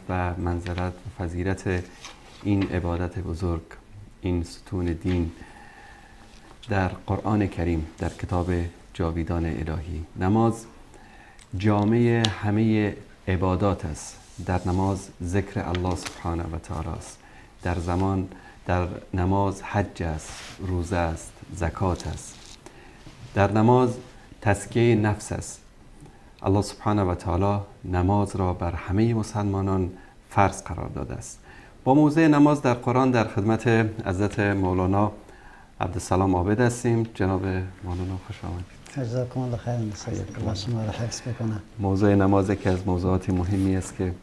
و منزلت و فضیلت این عبادت بزرگ، این ستون دین در قرآن کریم، در کتاب جاویدان الهی. نماز جامع همه عبادات است. در نماز ذکر الله سبحانه و تعالی است. در نماز حج است، روزه است، زکات است. در نماز تزکیه نفس است. الله سبحانه و تعالی نماز را بر همه مسلمانان فرض قرار داده است. با موضوع نماز در قرآن در خدمت حضرت مولانا عبدالسلام عابد هستیم. جناب مولانا خوش آمدید. جزاکم الله خیرا. الله شما را حفظ بکنه. موضوع نماز یکی از موضوعات مهمی است که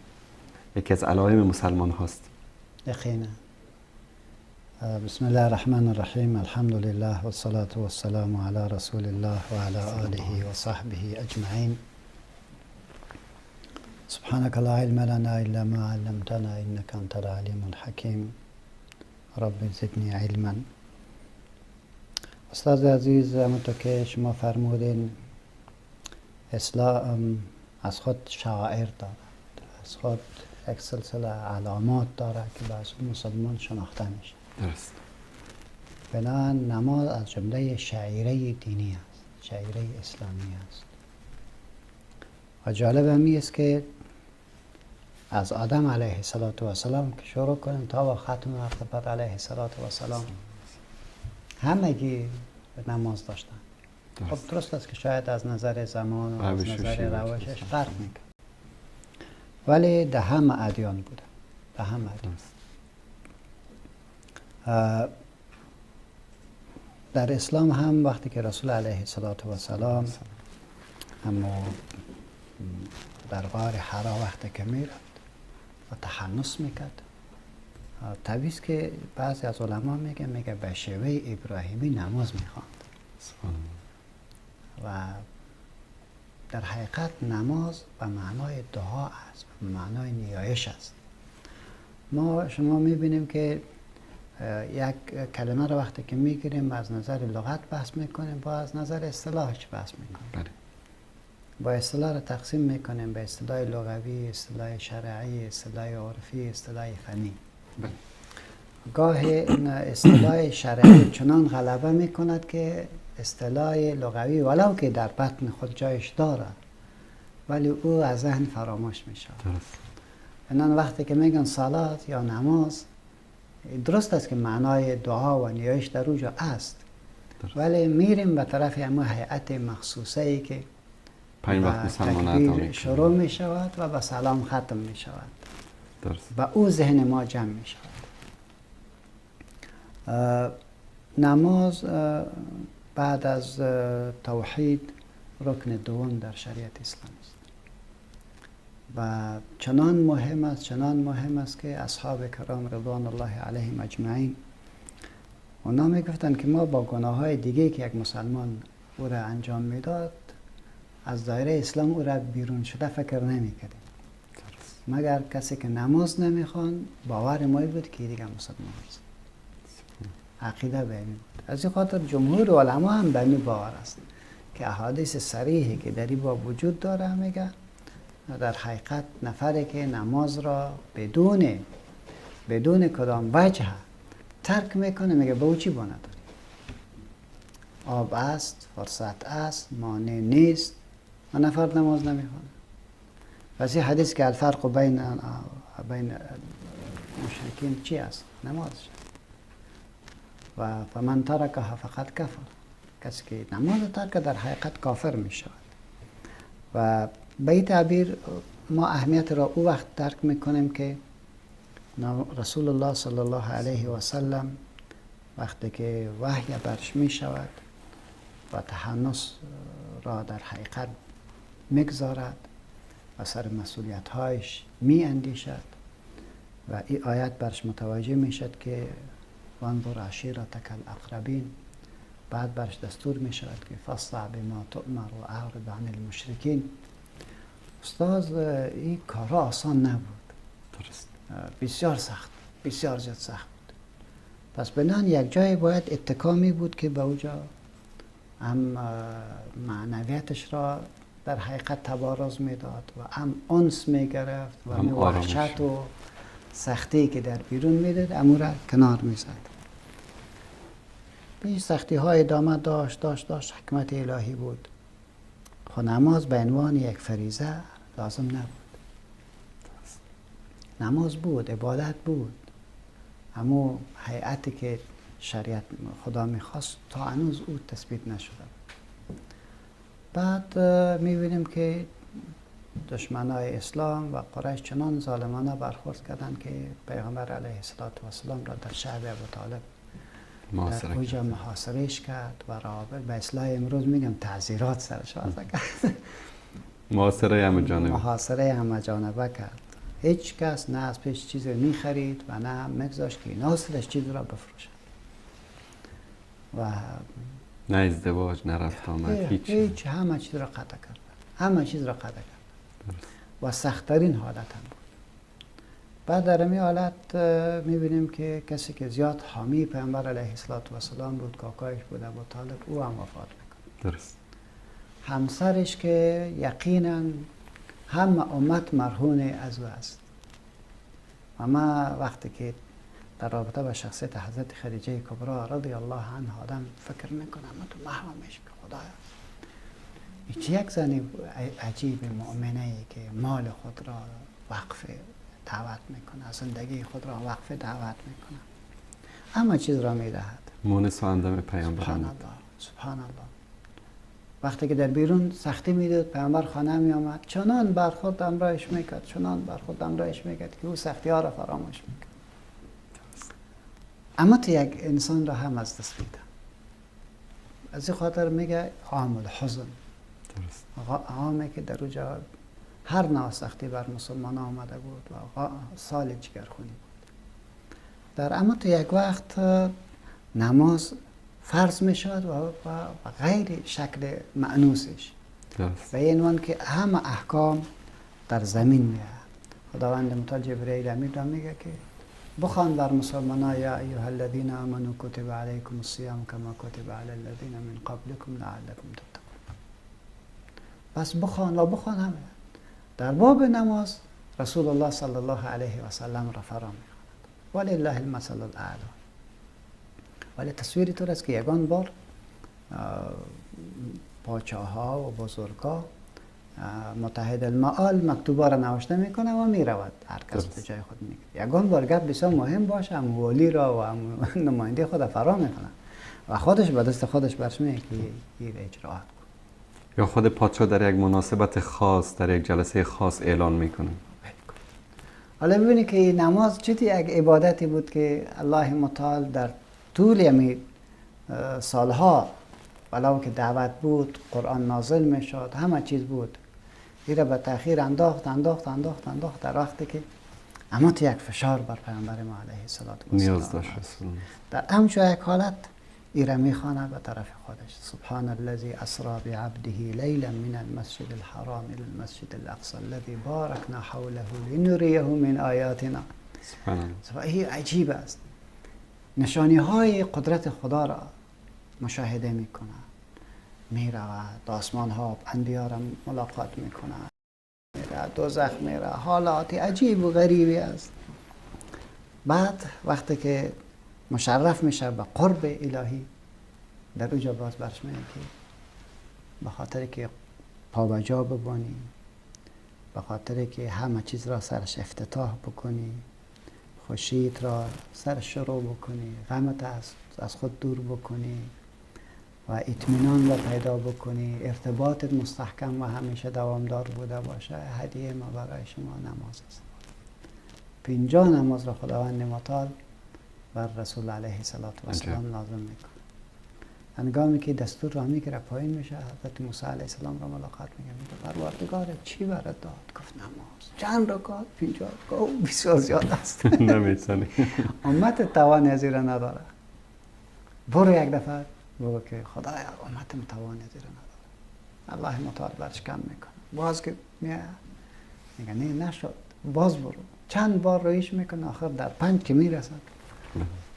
یکی از علائم مسلمان هاست. یقینا. بسم الله الرحمن الرحیم. الحمد لله والصلاة والسلام علی رسول الله و علی آله و صحبه اجمعین. سبحانك لا علم لنا الا ما علمتنا انك انت العلیم الحکیم. رب زدنی علما. استاد عزیز، همونطور که شما فرمودین، اسلام از خود شعائر دارد، از خود یک سلسله علامات دارد که به مسلمان شناخته میشه. درست. بنابراین نماز از جمله شعیره دینی است، شعیره اسلامی است. و جالب همی است که از آدم علیه السلام که شروع کنیم تا ختم مرتبت علیه السلام همگی نماز داشتن. خب درست است که شاید از نظر زمان و از نظر روشش فرق میکنه، ولی ده همه ادیان بوده، ده همه ادیان. در اسلام هم وقتی که رسول علیه السلام هم در غار حرا وقتی که میرفت و تحنث میکرد، طبیعی است که بعضی از علما میگه به شیوه ابراهیمی نماز میخواند. و در حقیقت نماز به معنای دعا است، به معنای نیایش است. ما شما میبینیم که یک کلمه رو وقتی که میگیریم از نظر لغت بحث میکنیم، با از نظر اصطلاحش بحث میکنیم. بله. با اصطلاح رو تقسیم میکنیم به اصطلاح لغوی، اصطلاح شرعی، اصطلاح عرفی، اصطلاح فنی. بله. گاه اصطلاح شرعی چنان غلبه میکند که اصطلاح لغوی ولو که در بطن خود جایش دارد، ولی او از ذهن فراموش میشود. درست. بنابراین وقتی که میگن صلات یا نماز، درست است که معنای دعا و نیایش در اوجا است، ولی میریم به طرف همون هیئت مخصوصه ای که پنج وقت مسلمان شروع می شود و به سلام ختم می شود. درست. و او ذهن ما جمع می شود. نماز بعد از توحید رکن دوم در شریعت اسلام است و چنان مهم است، چنان مهم است که اصحاب کرام رضوان الله علیهم اجمعین اونا میگفتند که ما با گناه های دیگه که یک مسلمان او را انجام میداد از دایره اسلام او را بیرون شده فکر نمیکردیم، مگر کسی که نماز نمیخوان باور ما بود که دیگه مسلمان است. عقیده به این بود. از این خاطر جمهور علما هم به این باور است که احادیث صریحی که در این باب وجود داره میگه در حقیقت نفری که نماز را بدون کدام وجه ترک میکنه، میگه به او چی با نداری؟ آب است، فرصت است، مانع نیست و نفر نماز نمیخونه. پس این حدیث که الفرق بین مشرکین چی است؟ نماز. و فمن ترکها فقط کفر، کسی که نماز ترک در حقیقت کافر میشود. و به این تعبیر ما اهمیت را او وقت درک میکنیم که رسول الله صلی الله علیه و سلم وقتی که وحی برش میشود و تحنث را در حقیقت میگذارد و سر مسئولیت هایش می اندیشد و این آیت برش متوجه میشد که وانظر عشیرتک الاقربین، بعد برش دستور میشود که فاصدع بما تؤمر و اعرض عن المشرکین. استاد، این کارا آسان نبود. درست. بسیار سخت، بسیار زیاد سخت بود. پس بنان یک جای باید اتکا می بود که به اوجا هم معنویتش را در حقیقت تبارز میداد و هم انس میگرفت و هم وحشت و سختی که در بیرون میداد امو را کنار میزد. این سختی های ادامه داشت حکمت الهی بود. خب نماز به عنوان یک فریضه لازم نبود. نماز بود، عبادت بود، اما هیئتی که شریعت خدا میخواست تا هنوز او تثبیت نشده. بعد میبینیم که دشمنای اسلام و قریش چنان ظالمانه برخورد کردند که پیغمبر علیه السلام را در شعب ابو طالب در اوج محاصرهش کرد و روابط به اصلاح امروز میگم تعزیرات سرش وضع کرد. محاصره همه جانبه، محاصره همه جانبه کرد. هیچ کس نه از پیش چیزی میخرید و نه میگذاشت که اینا سرش چیز را بفروشد و نه ازدواج، نه رفت آمد، هیچ، همه چیز را قطع کرد، همه چیز را قطع کرد و سخت‌ترین حالت هم بود. بعد در این حالت میبینیم که کسی که زیاد حامی پیامبر علیه السلام بود، کاکایش بود، ابو طالب، او هم وفات میکنه. درست. همسرش که یقینا هم امت مرهون از او است. و ما وقتی که در رابطه با شخصیت حضرت خدیجه کبرا رضی الله عنها آدم فکر میکنه، ما تو محو میشه که خدایا هیچ یک زن عجیب مؤمنه ای که مال خود را وقف دعوت میکنه، زندگی خود را وقف دعوت میکنه، همه چیز را میدهد. مونس و اندام پیامبر. سبحان الله، سبحان الله. وقتی که در بیرون سختی میداد، پیامبر خانه می آمد، چنان برخورد همراهش میکرد، چنان برخورد همراهش میکرد که او سختی ها را فراموش میکرد. اما تو یک انسان را هم از دست میده. از این خاطر میگه عام الحزن. درست. عامی که در اوجا هر نوع سختی بر مسلمان آمده بود و سال جگرخونی بود. در اما تو یک وقت نماز فرض میشد و غیر شکل مأنوسش. به این عنوان که همه احکام در زمین میاد. خداوند متعال جبرئیل امین را میگه که بخوان بر مسلمان یا ایها الذین آمنوا کتب علیکم الصیام کما کتب علی الذین من قبلکم لعلکم تتقون. بس بخوان و بخوان همه. در باب نماز رسول الله صلی الله علیه و سلم را فرا میخواند. ولله المثل الاعلی. ولی تصویری طور است که یگان بار پاچاها و بزرگا متحد المعال مکتوبا را نوشته میکنه و میرود هر کس به جای خود میگه. یگان بار گپ بسیار مهم باشه، هم والی را و هم نماینده خود فرا میکنه و خودش به دست خودش برش میگه که این اجراعات کن. یا خود پادشاه در یک مناسبت خاص، در یک جلسه خاص اعلان میکنه. حالا ببینید که نماز چطور یک عبادتی بود که الله متعال در طول یعنی سالها ولو که دعوت بود، قرآن نازل میشد، همه چیز بود، این را به تأخیر انداخت انداخت انداخت انداخت در وقتی که اما تو یک فشار بر پیامبر ما علیه الصلاة والسلام نیاز داشت. در همچون یک حالت این را میخواند به طرف خودش. سبحان الذی اسرا بعبده لیلا من المسجد الحرام الى المسجد الاقصى الذی بارکنا حوله لنریه من آیاتنا. سبحان الله. این عجیب است. نشانی های قدرت خدا را مشاهده میکنه، میرود آسمان ها، انبیا را ملاقات میکنه، میره دوزخ میره، حالات عجیب و غریبی است. بعد وقتی که مشرف میشه به قرب الهی، در اوجا باز برش میگه که به خاطر که پابجا ببانی، به خاطر که همه چیز را سرش افتتاح بکنی، خوشیت را سر شروع بکنی، غمت از خود دور بکنی و اطمینان را پیدا بکنی، ارتباطت مستحکم و همیشه دوامدار بوده باشه، هدیه ما برای شما نماز است. 50 نماز را خداوند متعال بر رسول علیه السلام لازم میکنه. هنگامی که دستور را میگیره پایین میشه، حضرت موسی علیه السلام را ملاقات میکنه، میگه پروردگار چی برات داد؟ گفت نماز. چند رکعت؟ 50 رکعت. بسیار زیاد است. نمیتونی. امت توان از این را نداره. برو یک دفعه بگو که خدایا امتم توان از این را نداره. الله متعال برش کم میکنه. باز که میگه نه نشد، باز برو. چند بار رویش میکنه، آخر در 5 که میرسد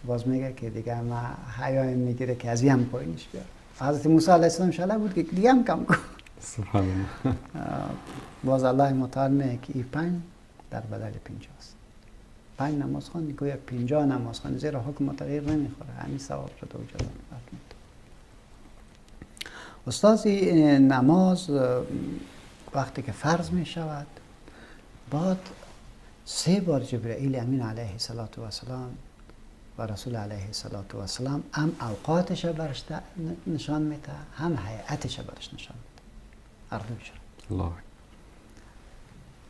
باز میگه که دیگه ما حیایم میگیره که از این پایینش بیار. حضرت موسی علیه السلام شله بود که دیگه هم کم کن. سبحان الله. باز الله متعال میگه که این 5 در بدل 50 است. 5 نماز خواندی گویا 50 نماز خواندی، زیرا حکم تغییر نمیخوره، همین ثواب رو دو جا میده. استاد نماز وقتی که فرض می شود، بعد 3 بار جبرئیل امین علیه السلام و رسول علیه السلام هم اوقاتش برش نشان میده، هم هیئتش برش نشان میده. هر دویش الله.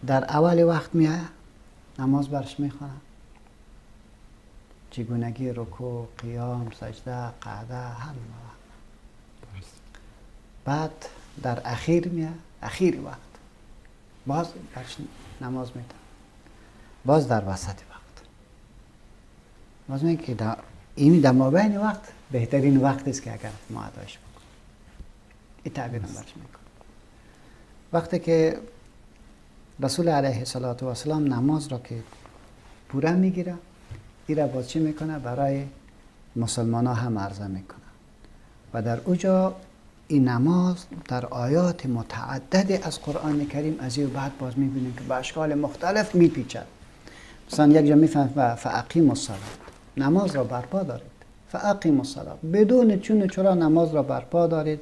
در اول وقت میاد نماز برش میخوانه، چگونگی رکوع، قیام، سجده، قعده، هم. بعد در اخیر میاد، اخیر وقت باز برش نماز میده، باز در وسط وقت باز میگه که در این در مابین وقت بهترین وقت است که اگر ما ادایش بکنیم. این تعبیر هم برش میکنه. وقتی که رسول علیه السلام نماز را که پوره میگیره، این را باز چی میکنه؟ برای مسلمان ها هم عرضه میکنه و در اوجا این نماز در آیات متعدد از قرآن کریم از این بعد باز میبینیم که به اشکال مختلف میپیچد. مثلا یک جا میفهم فاقیم الصلاه، نماز را برپا دارید. فاقیم الصلاه، بدون چون و چرا نماز را برپا دارید.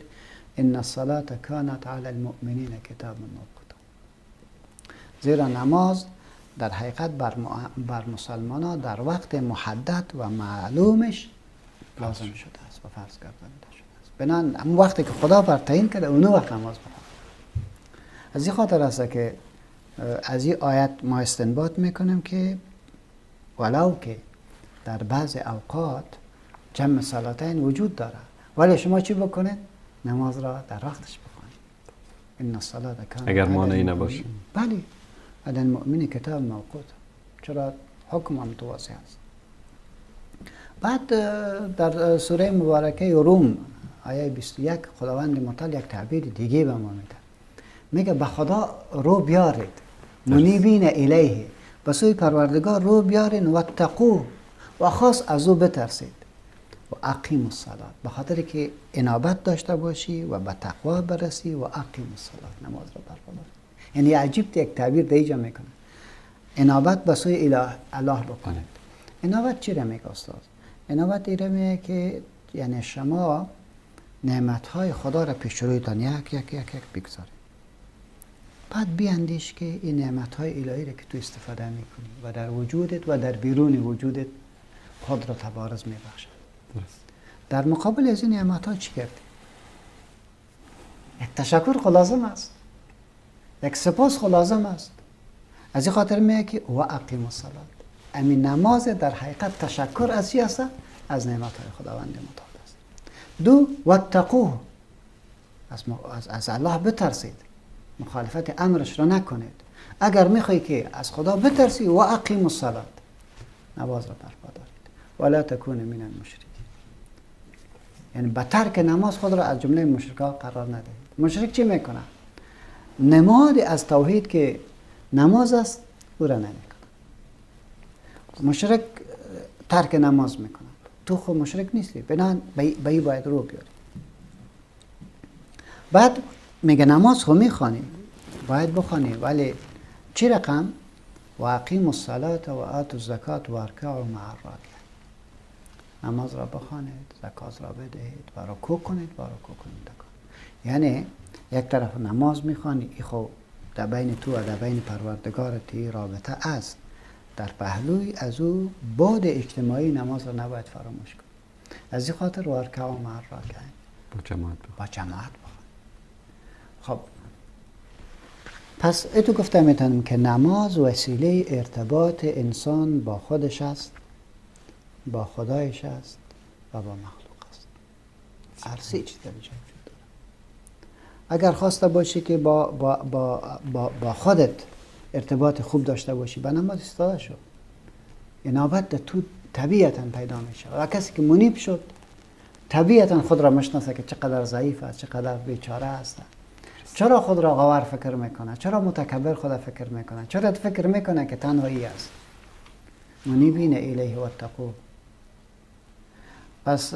ان الصلاه کانت علی المؤمنین کتابا موقوتا. زیرا نماز در حقیقت بر مسلمان ها در وقت محدد و معلومش لازم شده است و فرض گردانیده شده است. بنابراین همون وقتی که خدا بر تعیین کرده اونو وقت نماز بخوان. از این خاطر است که از این آیت ما استنباط میکنیم که ولو که در بعض اوقات جمع صلاتین وجود داره، ولی شما چی بکنید؟ نماز را در وقتش بخوانید. ان الصلاه کانت، اگر مانعی نباشه. بله، علی المؤمن کتاب موقوت. چرا حکم هم تو واضح است. بعد در سوره مبارکه روم آیه 21 خداوند متعال یک تعبیر دیگه به ما میده. میگه به خدا رو بیارید، منیبین الیه، به سوی پروردگار رو بیارین، و اتقوه، و خاص از او بترسید، و اقیم الصلاه، به خاطر که انابت داشته باشی و به تقوا برسی، و اقیم الصلاه، نماز رو برپا دارید. یعنی عجیب یک تعبیر دیجا میکنه، انابت به سوی اله الله بکنید. انابت چی را میگه استاد؟ انابت ایره میگه که یعنی شما نعمتهای خدا را پیش رویتان یک یک یک یک بگذارید، بعد بیاندیش که این نعمتهای الهی را که تو استفاده میکنی و در وجودت و در بیرون وجودت خود را تبارز میبخشد. در مقابل از این نعمتها چی کردی؟ یک تشکر خو لازم است، یک سپاس خو لازم است. از این خاطر میگه که و اقیم الصلاه، امین نماز در حقیقت تشکر از چی است؟ از نعمتهای خداوند متعال است. دو، واتقوه، از الله بترسید، مخالفت امرش را نکنید. اگر میخوای که از خدا بترسی، و اقیم الصلاه، نماز را برپا دارید، ولا تکون من المشرکین، یعنی به ترک نماز خود را از جمله مشرکا قرار ندهید. مشرک چی میکنه؟ نماد از توحید که نماز است او را نمیکنه. مشرک ترک نماز میکنه. تو خود مشرک نیستی، بنابراین به این باید رو بیاری. بعد میگه نماز خو میخوانی، باید بخوانی، ولی چی رقم؟ و اقیموا الصلاة و آتوا الزکات و ارکعوا مع الراکعین. نماز را بخوانید، زکات را بدهید و رکوع کنید و رکوع کنید. یعنی یک طرف نماز میخوانی، ای خو در بین تو و در بین پروردگارت رابطه است، در پهلوی از او بعد اجتماعی نماز را نباید فراموش کنی. از این خاطر و ارکعوا مع الراکعین، با جماعت بخوان. خب پس اتو گفته میتونم که نماز وسیله ارتباط انسان با خودش است، با خدایش است و با مخلوق است. هر سه چیز در اینجا وجود داره. اگر خواسته باشی که با خودت ارتباط خوب داشته باشی، به نماز ایستاده شو. انابت تو طبیعتا پیدا میشه و کسی که منیب شد طبیعتا خود را میشناسه که چقدر ضعیف است، چقدر بیچاره است. چرا خود را غور فکر میکنه؟ چرا متکبر خود فکر میکنه؟ چرا فکر میکنه که تنهایی است؟ منیبین الیه واتقوه. پس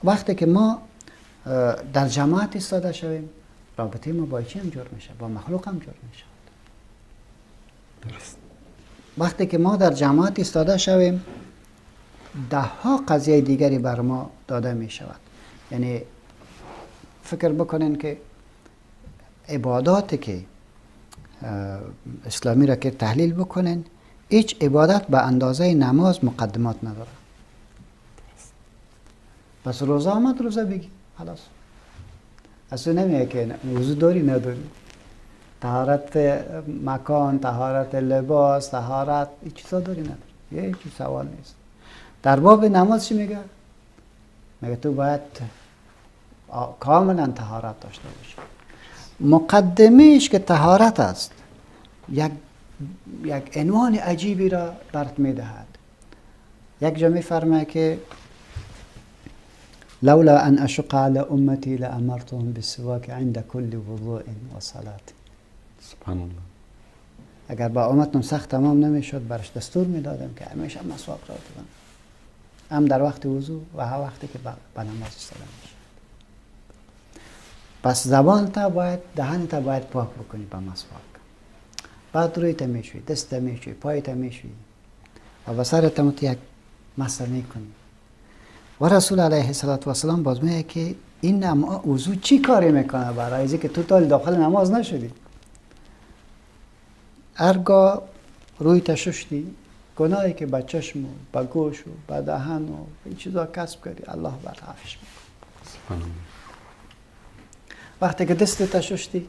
وقتی که ما در جماعت ایستاده شویم، رابطه ما با چی هم جور میشه؟ با مخلوق هم جور میشه. درست. وقتی که ما در جماعت ایستاده شویم، ده ها قضیه دیگری بر ما داده می شود. یعنی فکر بکنین که عباداتی که اسلامی را که تحلیل بکنین، هیچ عبادت به اندازه نماز مقدمات نداره. پس روزه آمد، روزه بگی خلاص. اصلا نمیگه که وضو داری نداری، طهارت مکان، طهارت لباس، طهارت این چیزا داری نداری، هیچ سوال نیست. در باب نماز چی میگه؟ میگه تو باید کاملا طهارت داشته باشی. مقدمهش که طهارت است، یک عنوان عجیبی را برات میدهد. یک جا میفرماید که لولا ان اشق على امتی لامرتهم بالسواک عند كل وضوء و صلاه. سبحان الله. اگر با امتم سخت تمام نمیشد، برش دستور میدادم که همیشه مسواک را بزنن، هم در وقت وضو و هر وقتی که به نماز ایستاده میشه. پس زبان تا باید، دهن تا باید پاک بکنی با مسواک. بعد روی تا میشوی، دست تا میشوی، پای تا میشوی و به سر تا یک مسح میکنی. و رسول علیه الصلاة والسلام باز میگه که این وضو چی کاری میکنه برای اینکه تو تا داخل نماز نشدی. هرگاه روی تا ششتی، گناهی که به چشم و به گوش و به دهن و این چیزا کسب کردی، الله برات عفوش میکنه. وقتی که دستت ششتی،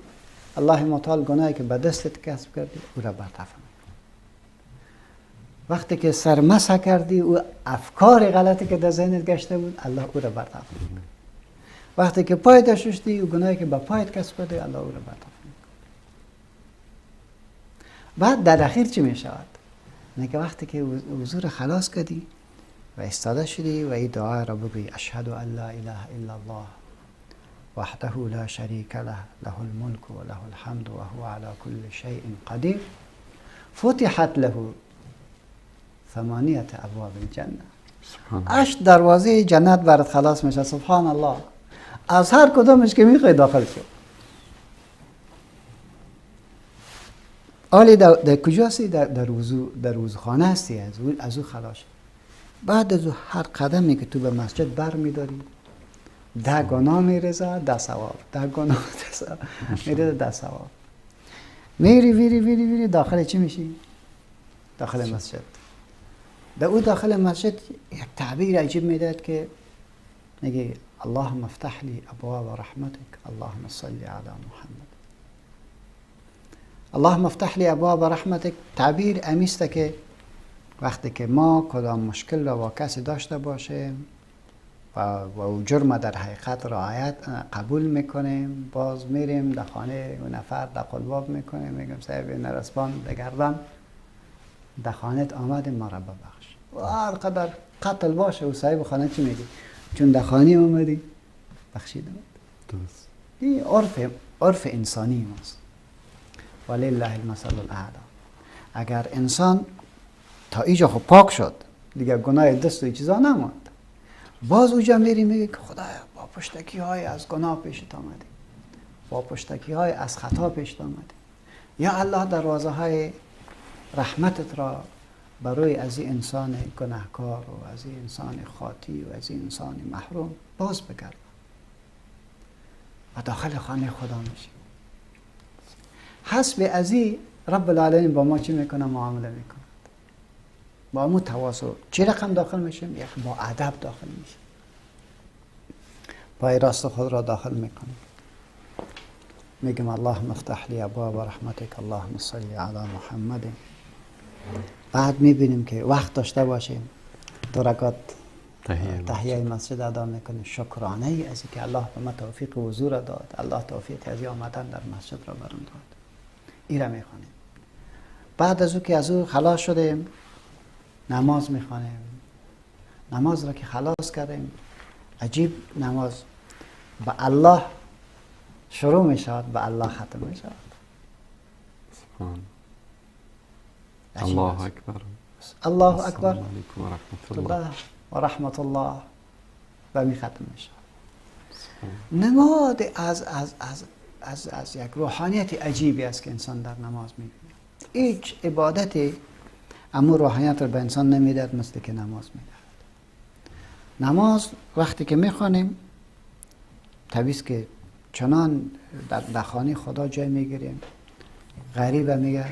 الله متعال گناهی که به دستت کسب کردی او را برات عفو میکنه. وقتی که سر مسح کردی، او افکار غلطی که در ذهنت گشته بود، الله او را برات عفو میکنه. وقتی که پایت ششتی، او گناهی که به پایت کسب کردی، الله او را برات عفو میکنه. بعد در اخیر چی میشود؟ اینکه وقتی که وضو را خلاص کردی و ایستاده شدی و این دعا را بگویی، اشهد ان لا اله الا الله وحده لا شریک له له الملک و له الحمد و هو علی كل شیء قدیر، فتحت له ثمانیه ابواب الجنه. 8 دروازه جنت برات خلاص میشه. سبحان الله. از هر کدامش که میخوای داخل شو. آلی در کجا هستی؟ در وضوخانه هستی، از او خلاص. بعد از او هر قدمی که تو به مسجد بر میداری، 10 گناه میرزه، 10 ثواب، 10 گناه میرزه، 10 ثواب. میری ویری ویری ویری داخل چی میشی؟ داخل مسجد. در او داخل مسجد یک تعبیر عجیب میداد که میگه اللهم افتح لی ابواب رحمتک اللهم صل علی محمد. اللهم افتح لی ابواب رحمتک تعبیر امیسته که وقتی که ما کدام مشکل را با کسی داشته باشیم و جرم در حقیقت رعایت قبول میکنیم، باز میریم در خانه و نفر در قلباب میکنیم، میگیم صاحب نرسپان دگردن در خانه آمدیم ما را ببخش. و هر قدر قتل باشه و صاحب خانه چی میگی؟ چون در خانه آمدی بخشیدم. درست. این عرف انسانی ماست. ولله المثل الاعلی. اگر انسان تا اینجا خب پاک شد دیگه، گناه دست و این چیزا نماند، باز اوجا میری میگه که خدایا با پشتکی های از گناه پیشت آمدی، با پشتکی های از خطا پیشت آمدی، یا الله دروازه های رحمتت را برای از این انسان گناهکار و از این انسان خاطی و از این انسان محروم باز بگرد و داخل خانه خدا میشی. حسب از این رب العالمین با ما چی میکنه؟ معامله میکنه با امو تواضع. چه رقم داخل میشیم؟ یک با ادب داخل میشیم، پای راست خود را داخل میکنیم، میگم اللهم افتح لی ابواب رحمتک اللهم صل علی محمد. بعد میبینیم که وقت داشته باشیم 2 رکعت تحیه مسجد ادا میکنیم، شکرانه ای از اینکه الله به ما توفیق وضو را داد، الله توفیق از آمدن در مسجد را برام داد، این را میخوانیم. بعد از او که از او خلاص شدیم نماز میخوانیم. نماز را که خلاص کردیم، عجیب نماز به الله شروع میشود، به الله ختم میشود. سبحان الله اکبر. الله اکبر. السلام علیکم و رحمت الله و رحمت الله و می ختم میشود. نماد از از از از یک روحانیت عجیبی است که انسان در نماز میبینه. هیچ عبادتی اما روحانیت رو به انسان نمیدهد مثل که نماز میدهد. نماز وقتی که میخوانیم طبیعی است که چنان در خانه خدا جای میگیریم، غریب میگه،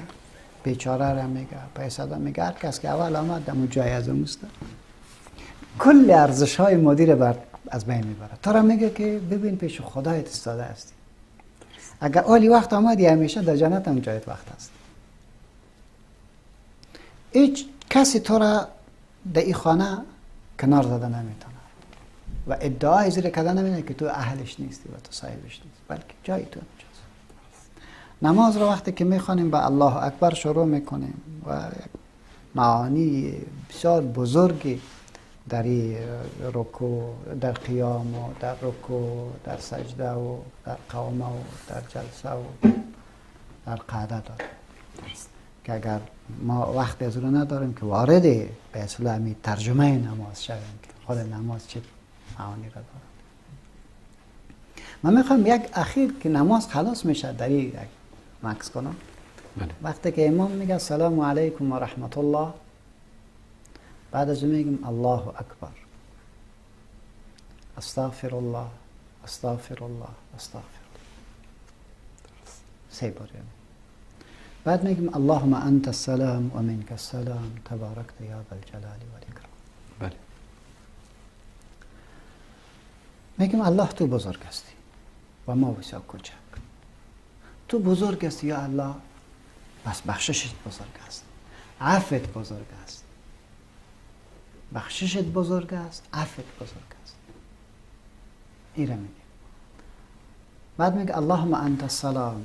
بیچاره را میگه، پیسه میگه، هر کس که اول آمد دمو جای از اوست. کل ارزش های مادی را از بین میبره. تو را میگه که ببین پیش خدایت ایستاده هستی. اگر عالی وقت آمدی همیشه در جنت هم جایت وقت است. هیچ کسی تو را در این خانه کنار زده نمیتونه و ادعای زیر کردن نمیتونه که تو اهلش نیستی و تو صاحبش نیستی، بلکه جای تو اونجاست. نماز را وقتی که میخوانیم به الله اکبر شروع میکنیم و معانی بسیار بزرگی در رکوع، در قیام و در رکوع، در سجده و در قامه و در جلسه و در قعده داره که اگر ما وقت از رو نداریم که وارد به اصطلاح ترجمه نماز شویم که خود نماز چه معانی را دارد. من میخوام یک اخیر که نماز خلاص میشه در این یک مکس کنم. بله. وقتی که امام میگه سلام علیکم و رحمت الله، بعد از اون میگیم الله اکبر، استغفر الله، استغفر الله، استغفر الله، سه بار. یعنی بعد میگیم اللهم انت السلام و منک السلام تبارکت یا ذا الجلال والاکرام. بله. میگیم الله تو بزرگ هستی و ما بسیار کوچک. تو بزرگ هستی یا الله، پس بخششت بزرگ است، عفوت بزرگ است، بخششت بزرگ است، عفوت بزرگ است. این را میگه. بعد میگه اللهم انت السلام،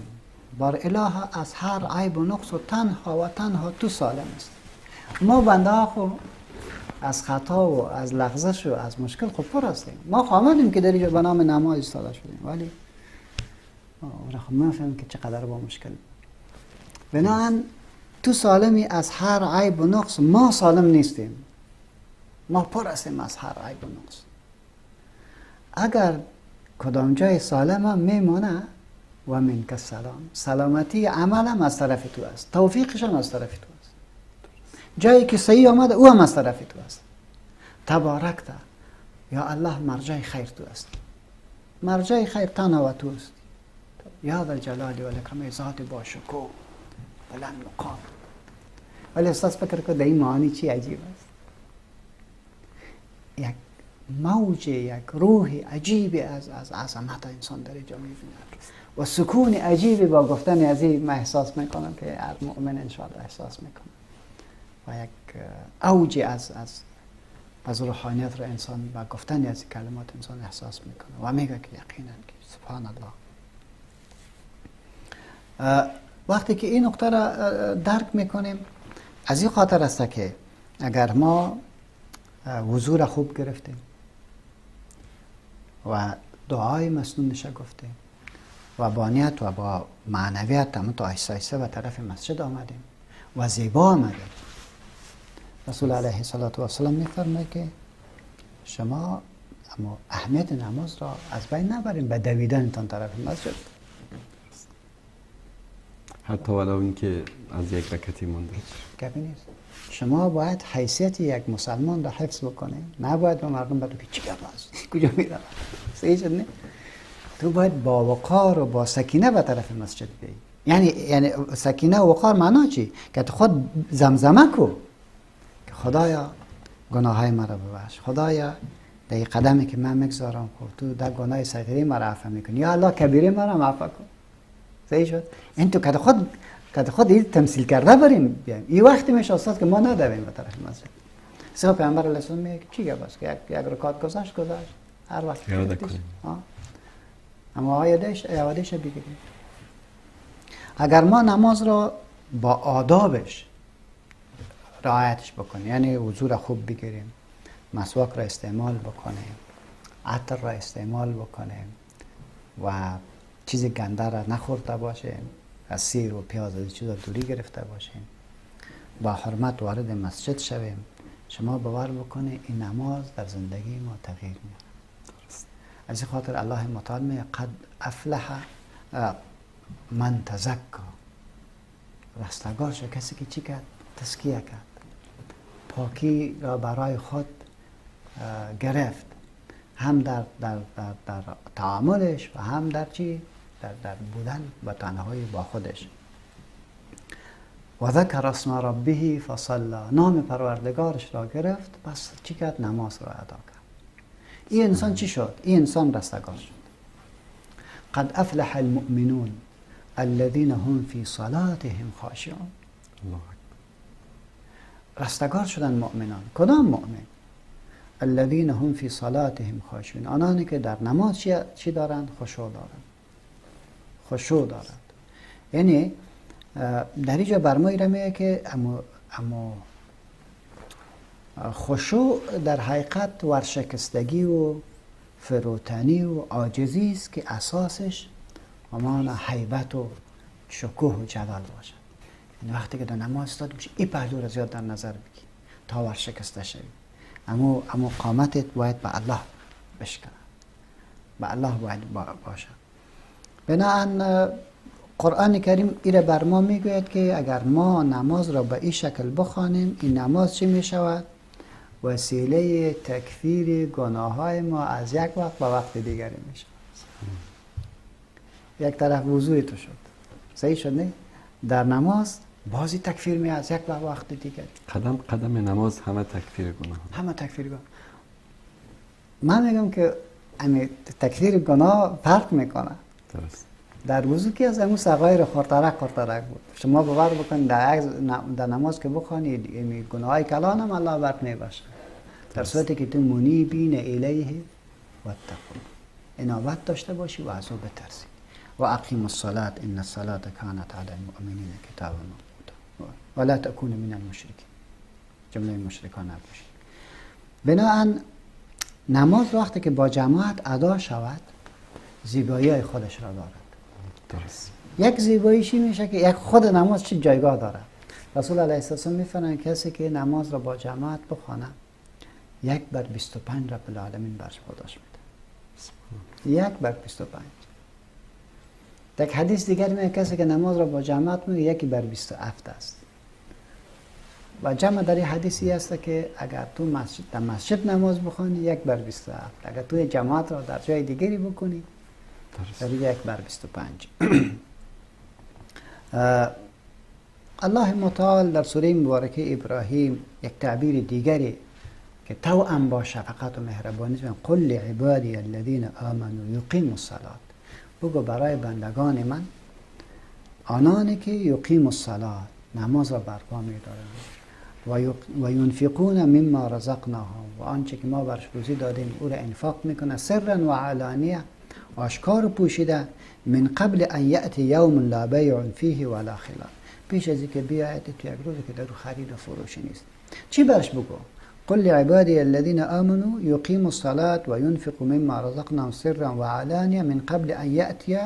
بار اله از هر عیب و نقص و تنها و تنها تو سالم است. ما بنده ها خو از خطا و از لغزش و از مشکل خب پر هستیم. ما آمدیم که در اینجا به نام نماز ایستاده شدیم، ولی خب من فهمم که چقدر با مشکل. بنابراین تو سالمی از هر عیب و نقص، ما سالم نیستیم، ما پر هستیم از هر عیب و نقص. اگر کدام جای سالم هم میمانه و منک السلام، سلامتی عملم از طرف تو است، توفیقش هم از طرف تو است، جایی که صحیح آمده او هم از طرف تو است. تبارکت یا الله، مرجع خیر تو است، مرجع خیر تنها و تو است. یا ذا الجلال والاکرام، ذات با شکوه بلند مقام. ولی استاد فکر کن در این معانی چی عجیب است. یک موج، یک روح عجیبی از عظمت انسان در اینجا می‌بیند و سکون عجیبی با گفتن از این من احساس میکنم که هر مؤمن انشاءالله احساس میکنه و یک اوج از روحانیت را انسان با گفتن از کلمات انسان احساس میکنه و میگه که یقینا که سبحان الله. وقتی که این نقطه را درک میکنیم، از این خاطر است که اگر ما وضو را خوب گرفتیم و دعای مسنونش گفتیم و با نیت و با معنویت هم تا آهسته آهسته به طرف مسجد آمدیم و زیبا آمدیم، رسول علیه الصلاة والسلام میفرماید که شما اما اهمیت نماز را از بین نبرین به دویدنتان طرف مسجد، حتی ولو اینکه از یک رکعتی مونده گپی نیست. شما باید حیثیت یک مسلمان را حفظ بکنید، نباید به مردم بگید که چی گپ است، کجا میرم، صحیح شد نه؟ تو باید با وقار و با سکینه به طرف مسجد بیایی. یعنی سکینه و وقار معنا چی؟ که تو خود زمزمه کو که خدایا گناههای مرا ببخش، خدایا در این قدمی که من میگذارم خب تو در گناه صغیره مرا عفو میکنی، یا الله کبیره مرا عفو کن. صحیح شد؟ این تو که خود این تمثیل کرده بریم بیایم. این وقتی میشه استاد که ما ندویم به طرف مسجد. سه پیامبر علیه السلام میگه چی گپ است که یک رکعت گذشت هر وقت یاد کنیم. اما آیادش بگیریم. اگر ما نماز را با آدابش رعایتش بکنیم، یعنی وضو را خوب بگیریم، مسواک را استعمال بکنیم، عطر را استعمال بکنیم و چیز گنده را نخورده باشیم، از سیر و پیاز از چیزا دوری گرفته باشیم، با حرمت وارد مسجد شویم، شما باور بکنید این نماز در زندگی ما تغییر میاره. از این خاطر الله متعال میگه قد افلح من تزکا، رستگار شد کسی که چی کرد؟ تزکیه کرد، پاکی را برای خود گرفت، هم در در در در تعاملش و هم در چی؟ در بودن و تنهایی با خودش. و ذکر اسم ربه فصلى، نام پروردگارش را گرفت، پس چی کرد؟ نماز را ادا کرد. این انسان چی شد؟ این انسان رستگار شد. قد افلح المؤمنون الذين هم فی صلاتهم خاشعون. رستگار شدن مؤمنان. کدام مؤمن؟ الذين هم فی صلاتهم خاشعون، آنانی که در نماز چی دارند؟ خشوع دارند. خشوع دارند. یعنی در اینجا بر ما میگه که اما خشوع در حقیقت ورشکستگی و فروتنی و عاجزی است که اساسش همان هیبت و شکوه و جلال باشد. یعنی وقتی که در نماز استاد میشی این پهلو را زیاد در نظر بگیر تا ورشکسته شوی. اما قامتت باید به الله بشکنه، به الله باید باشه. بناهن قرآن کریم ایره بر ما میگوید که اگر ما نماز را به این شکل بخوانیم، این نماز چی میشود؟ وسیله تکفیر گناه های ما از یک وقت به وقت دیگری میشود. یک طرف وضوع تو شد، صحیح شد نه؟ در نماز بازی تکفیر می از یک وقت دیگری. قدم قدم نماز همه تکفیر گناه، همه تکفیر گناه. من میگم که تکفیر گناه فرق میکنه. درست. در وضو که از امو صغایر خردترک خردترک بود، شما باور بکنید در نماز که بخوانید گناه کلان هم الله برات میبخشه، در صورتی که تو منیبین الیه واتقوا، انابت داشته باشی و از او بترسی. و اقیم الصلاة ان الصلاة كانت علی المؤمنین کتابا موقوتا ولا تکونوا من المشرکین، جمله مشرکان نباشید. بناهن نماز وقتی که با جماعت ادا شود زیبایی خودش را دارد. درست. یک زیباییشی میشه که یک خود نماز چه جایگاه داره. رسول علیه السلام میفرمایند کسی که نماز را با جماعت بخوانه 1/25 رب العالمین برش پاداش میده. 1/25. یک حدیث دیگر میگه کسی که نماز را با جماعت میگه 1/27 است. و جمع در این حدیثی است که اگر تو مسجد در مسجد نماز بخوانی 1/27، اگر تو جماعت را در جای دیگری بکنی در 1/25. الله متعال در سوره مبارکه ابراهیم یک تعبیر دیگری که توأم با شفقت و مهربانی است، قل لعبادی الذین آمنوا یقیموا الصلاة، بگو برای بندگان من آنانی که یقیموا الصلاة، نماز را برپا می‌دارند، و ینفقون مما رزقناهم، و آنچه که ما برش روزی دادیم او را انفاق میکنه، سرا و علانیه، آشکار و پوشیده، من قبل ان یأتی یوم لا بیع فیه ولا خلال، پیش از اینکه بیاید تو یک روزی که در خرید و فروش نیست. چی برش بگو؟ قل لعبادی الذین آمنوا یقیموا الصلاة و ینفقوا مما رزقناهم سرا و علانیه من قبل ان یأتی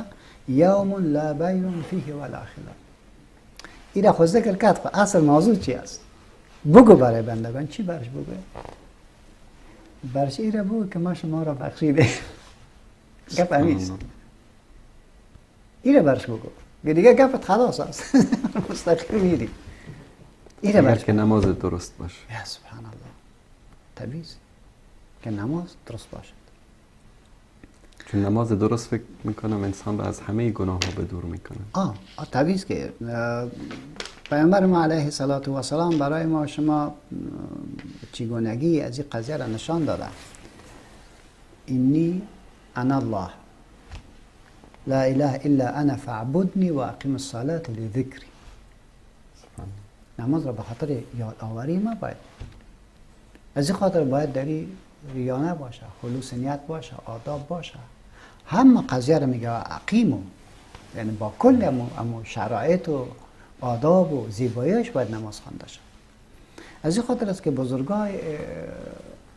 یوم لا بیع فیه ولا خلال. این خود ذکر کرد. اصل موضوع چی است؟ بگو برای بندگان. چی برش بگو؟ برش ایره بگو که ما شما را بخشیده. گپ همیست. ایره برش بگو دیگه، گپت خلاص است. مستقیم میری. ایره برش که نماز درست باشه. یا سبحان الله، طبیعی که نماز درست باشد. چون نماز درست فکر میکنم انسان را از همه گناه ها به دور میکنه. طبیعی که پیامبر ما علیه الصلاة و السلام برای ما شما چگونگی از این قضیه را نشان داده. اینی انا الله لا اله الا انا فاعبدنی و اقیم الصلاة لذکری. نماز را به خاطر یاد آوری ما باید، از این خاطر باید دری ریا نباشه، خلوص نیت باشه، آداب باشه. همه قضیه را میگه اقیمو، یعنی با کل امو شرایط و آداب و زیباییش باید نماز خوانده شد. از این خاطر است که بزرگای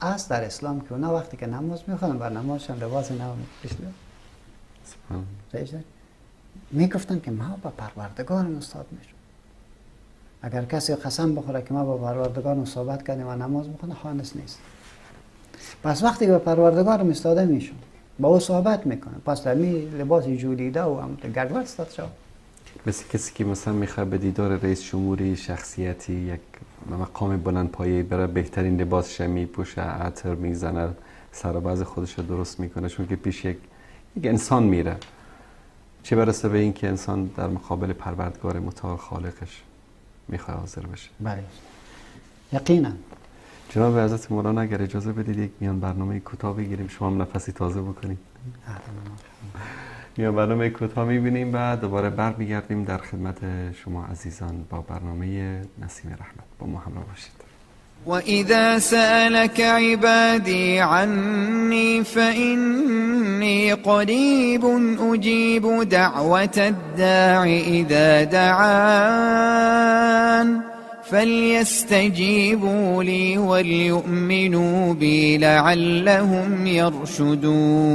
است در اسلام که اونا وقتی که نماز میخوانن بر نمازشان لباس نو میپوشیدن. میگفتن که ما با پروردگار استاد میشم. اگر کسی قسم بخوره که ما با پروردگار صحبت کردیم و نماز بخونه، خانس نیست. پس وقتی که به پروردگار استاده میشم، با او صحبت میکنه. پس در می لباس جولیده و هم گردوت استاد شد. مثل کسی که مثلا میخواد به دیدار رئیس جمهوری، شخصیتی، یک مقام بلند پایه بره، بهترین لباسش میپوشه، عطر میزنه، سر و وضع خودش رو درست میکنه، چون که پیش یک انسان میره. چه برسه به این که انسان در مقابل پروردگار متعال خالقش میخواد حاضر بشه. بله یقینا. جناب حضرت مولانا اگر اجازه بدید یک میان برنامه کوتاه بگیریم، شما هم نفسی تازه بکنید. میان برنامه کوتاه میبینیم و دوباره برمیگردیم در خدمت شما عزیزان با برنامه نسیم رحمت. با ما همراه باشید. وَإِذَا سَأَلَكَ عِبَادِي عَنِّي فَإِنِّي قَرِيبٌ أُجِيبُ دَعْوَةَ الدَّاعِ إِذَا دَعَانِ فَلْيَسْتَجِيبُوا لِي وَلْيُؤْمِنُوا بِي لَعَلَّهُمْ يَرْشُدُونَ.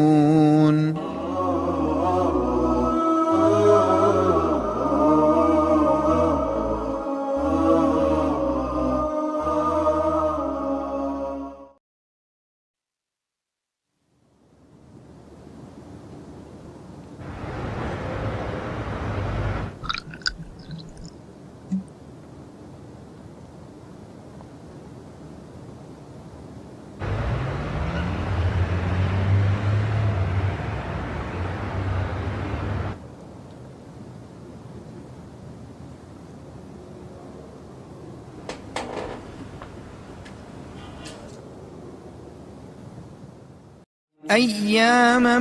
أياما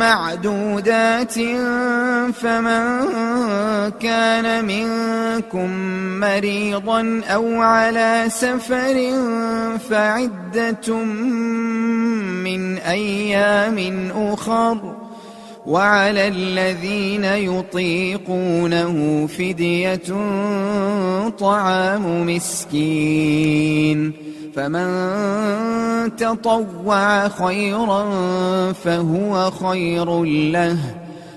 معدودات فمن كان منكم مريضا أو على سفر فعدة من أيام أخر وعلى الذين يطيقونه فدية طعام مسكين فمن تطوع خيرا فهو خير له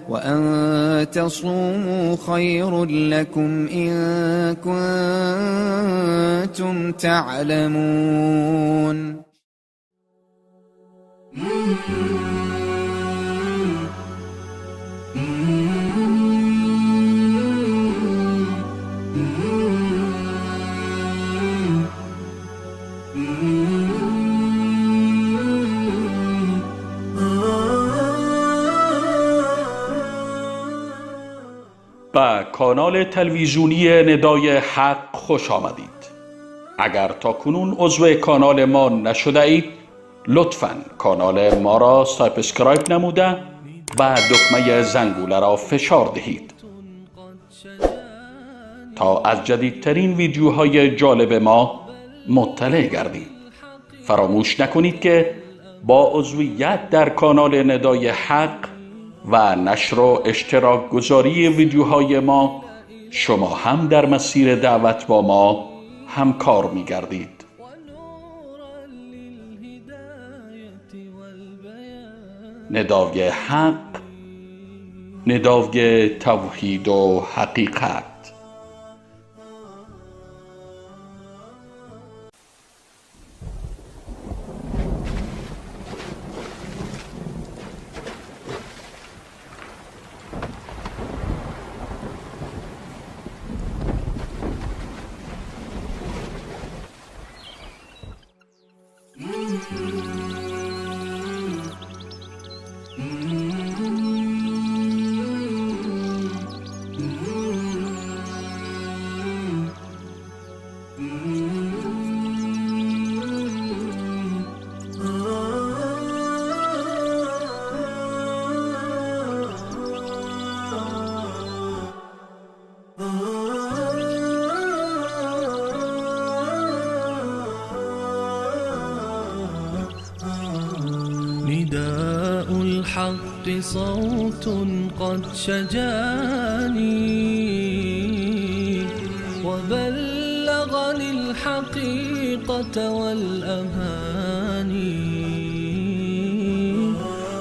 وأن تصوموا خير لكم إن كنتم تعلمون. به کانال تلویزیونی ندای حق خوش آمدید. اگر تا کنون عضو کانال ما نشده اید، لطفاً کانال ما را subscribe نموده و دکمه زنگوله را فشار دهید تا از جدیدترین ویدیوهای جالب ما مطلع گردید. فراموش نکنید که با عضویت در کانال ندای حق و نشر و اشتراک گذاری ویدیوهای ما، شما هم در مسیر دعوت با ما همکار می گردید. ندای حق، ندای توحید و حقیقت. صوت قد شجاني وبلغني الحقيقة والأماني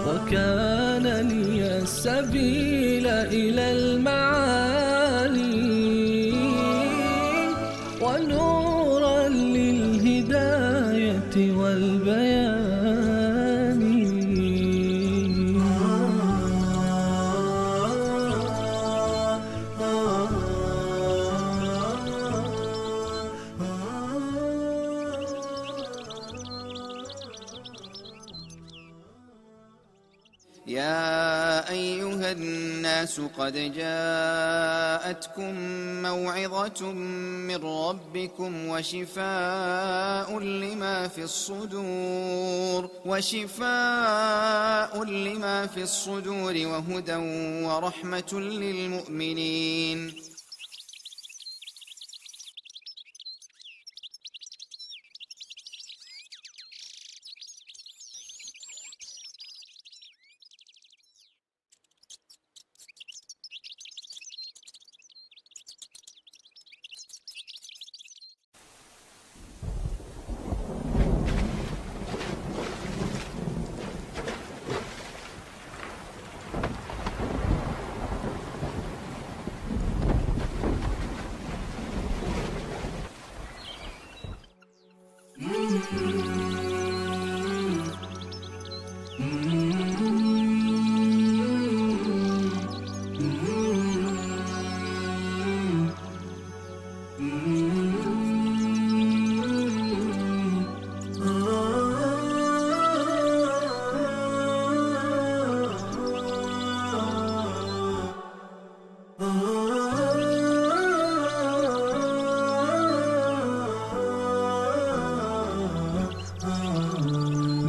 وكان لي السبيل إلى المعالي ونورا للهداية والبيان. يا أيها الناس قد جاءتكم موعظة من ربكم وشفاء لما في الصدور وهدى ورحمة للمؤمنين.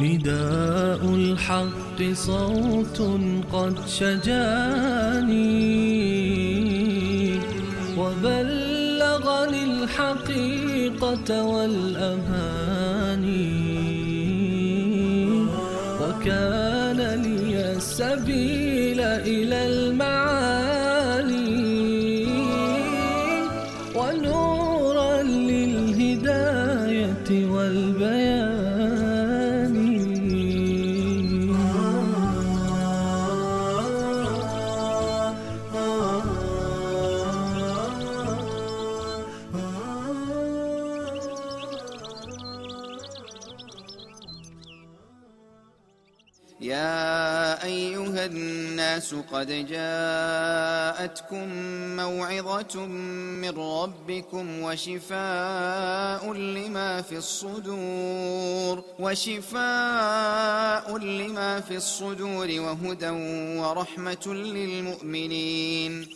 نداء الحق صوت قد شجاني وبلغني الحقيقة والأماني وكان لي السبيل إلى المعالي ونورا للهداية والبيان. يا أيها الناس قد جاءتكم موعظة من ربكم وشفاء لما في الصدور وهدى ورحمة للمؤمنين.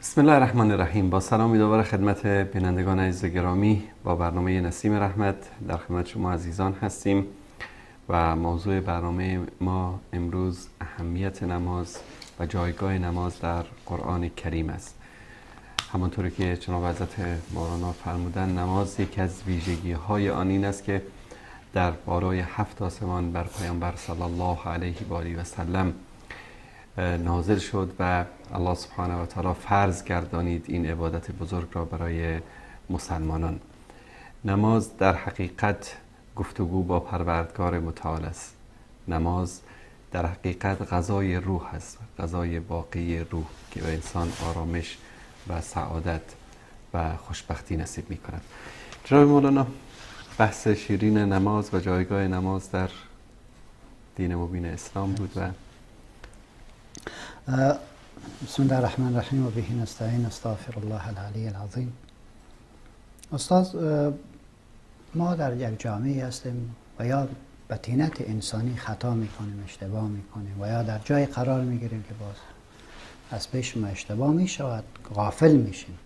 بسم الله الرحمن الرحیم. با سلامی دوباره خدمت بینندگان عزیز گرامی با برنامه نسیم رحمت در خدمت شما عزیزان هستیم و موضوع برنامه ما امروز اهمیت نماز و جایگاه نماز در قرآن کریم است. همانطوری که جناب حضرت مولانا فرمودن، نماز یکی از ویژگی های آن این است که در بالای 7 آسمان بر پیامبر صلی الله علیه و آله و سلم نازل شد و الله سبحانه و تعالی فرض گردانید این عبادت بزرگ را برای مسلمانان. نماز در حقیقت گفتگو با پروردگار متعال است. نماز در حقیقت غذای روح است، غذای باقی روح که به انسان آرامش و سعادت و خوشبختی نصیب می کند. جناب مولانا، بحث شیرین نماز و جایگاه نماز در دین مبین اسلام بود و بسم الله الرحمن الرحیم و به نستعین استغفر الله العلی العظیم. استاد، ما در یک جامعه هستیم و یا به طینت انسانی خطا میکنیم، اشتباه میکنیم و یا در جای قرار میگیریم که باز از پیش ما اشتباه میشود، غافل میشیم.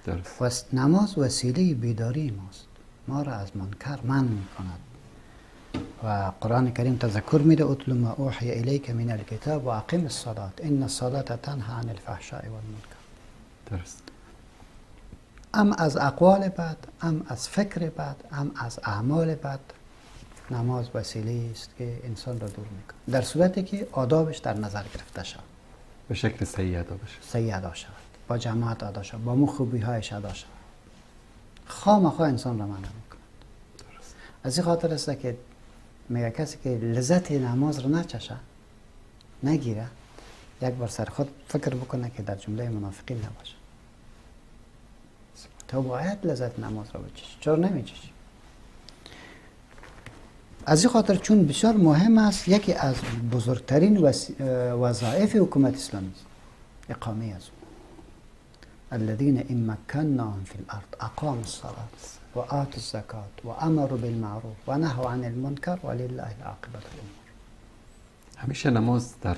درست. نماز وسیله بیداری ماست، ما را از منکر منع میکند و قرآن کریم تذکر میده: اتل ما اوحی الیک من الکتاب و اقم الصلاة ان الصلاة تنهى عن الفحشاء والمنکر. درست. ام از اقوال بد، ام از فکر بد، ام از اعمال بد، نماز وسیله است که انسان را دور میکنه، در صورتی که آدابش در نظر گرفته شود، به شکل صحیح ادا بشه، صحیح ادا شود، با جماعت ادا شود، با مخوبی هایش ادا شود، خامخا انسان را منع میکند. درست. از این خاطر است که میگه کسی که لذت نماز را نچشه، نگیره، یک بار سر خود فکر بکنه که در جمله منافقین نباشه. تو باید لذت نماز را بچشی، چرا نمیچشی؟ از این خاطر چون بسیار مهم است، یکی از بزرگترین وظایف حکومت اسلامی است اقامه از اون. الذين إن مكناهم في الأرض أقاموا الصلاة وآتوا الزكاة وأمروا بالمعروف ونهوا عن المنكر ولله العاقبة الأمور. همیشه نماز در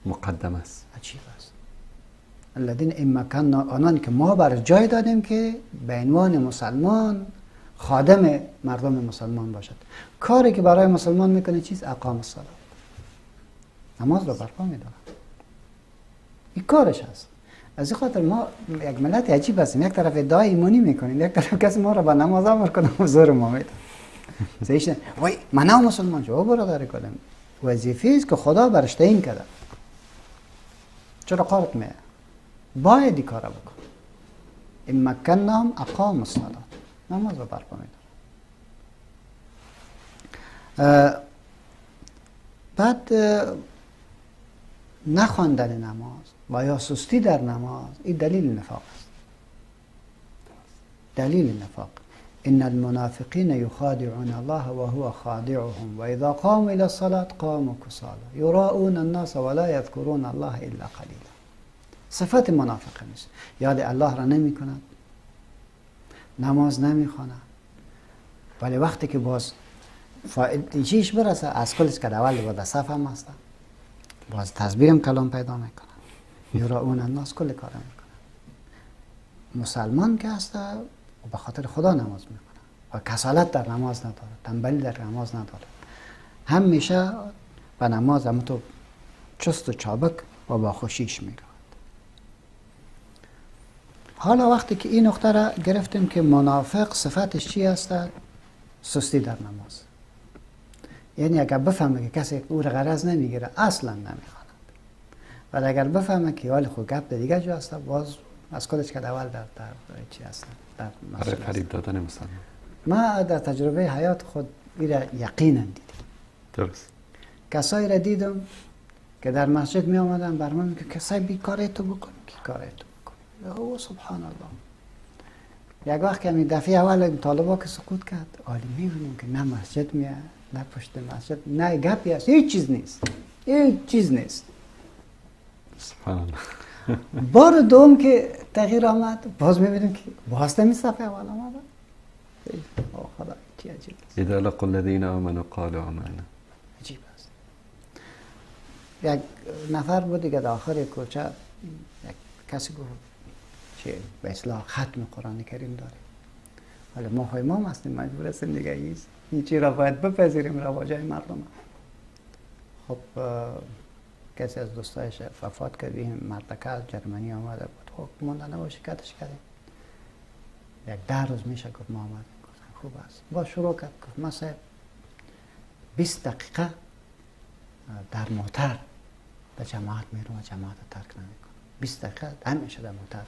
مقدمه است. عجیب است. الذين إن مكنا، آنان که ما بر جای دادیم که به عنوان مسلمان خادم مردم مسلمان باشد، کاری که برای مسلمان میکنه چیز؟ اقام الصلاة، نماز را برپا میدارد، این کارش هست. از این خاطر ما یک ملت عجیب هستیم، یک طرف ادعای ایمانی میکنیم، یک طرف کسی ما را به نماز امر کنه و زور ما میده. وای من هم مسلمان شو برادر کنم، وظیفه است که خدا برش تعیین کرده، چرا قارت میه؟ باید این کار بکن. این مکنهم اقام الصلاة، نماز را برپا میداره. بعد نخواندن نماز و یا سستی در نماز، این دلیل نفاق است. دلیل نفاق. ان المنافقین یخادعون الله وهو خادعهم واذا قاموا الى الصلاة قاموا كسالى یراؤون الناس ولا یذکرون الله الا قلیلا. صفت منافق نیست، یاد الله را نمی کند، نماز نمی خواند، ولی وقتی که باز فایده چیش برسه از کلش که اول با صف هم هست، باز تسبیح هم کلام پیدا میکنه، یراؤون الناس، کل کار میکنه. مسلمان که هست و به خاطر خدا نماز میکنه و کسالت در نماز نداره، تنبلی در نماز نداره، همیشه به نماز هم تو چست و چابک و با خوشیش میرود. حالا وقتی که این نقطه را گرفتیم که منافق صفتش چی هست؟ سستی در نماز. یعنی اگر بفهمه که کسی او را غرض نمیگیره اصلا نمیخواند، ولی اگر بفهمه که حال خود گپ دیگه جو هست، باز از کلش که اول در چی هست، در برای فریب دادن مسلمان. ما در تجربه حیات خود این را یقینا دیدم. درست. کسایی را دیدم که در مسجد می آمدن بر من که کسایی بیکاره تو بکن، کی کاره تو بکن. او سبحان الله. یک وقت که می دفعه اول طالبا که سقوط کرد، عالی میبینیم که نه مسجد میاد، نه پشت مسجد، نه گپی هست، هیچ چیز نیست، هیچ چیز نیست. سبحان الله. بار دوم که تغییر آمد، باز میبینیم که باز نمی صفحه اول آمد. او خدا چی عجیب است. اذا لقوا الذین آمنوا قالوا آمنا. عجیب است. یک نفر بود دیگه داخل کوچه، یک کسی گفت که به اصلاح ختم قرآن کریم داره، ولی ما خو امام هستیم، مجبور هستیم دیگه هیچی را باید بپذیریم، رواجای مردم. خب کسی از دوستایش وفات کرد، این مردکه از جرمنی آمده بود، خب مونده نباشه کتش کردیم. یک 10 روز میشه گفت ما آمدیم. گفتم خوب است. با شروع کرد، گفت ما صاحب 20 دقیقه در موتر به جماعت میرم و جماعت ترک نمیکنم. 20 دقیقه همیشه در موتر.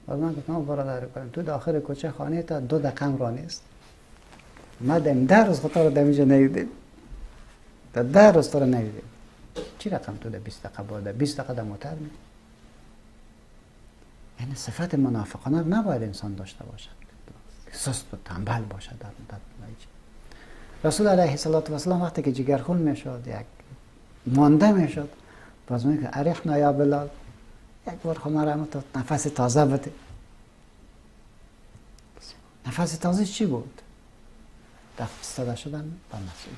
باز من گفتم برادر کنم تو داخل کوچه خانه تا 2 دقیقه هم راه نیست. ما دم 10 روز خطا رو در اینجا ندیدیم. تا 10 روز تو رو ندیدیم. چی رقم تو در 20 دقیقه باید 20 دقیقه در موتر می؟ یعنی صفت منافقانه نباید انسان داشته باشد، سست و تنبل باشد در رسول علیه الصلاة والسلام وقتی که جگرخون میشد، یک مانده میشد، باز میگه ارحنا یا بلال، یک بار خب تو نفس تازه بده. نفس تازه چی بود؟ دست شدن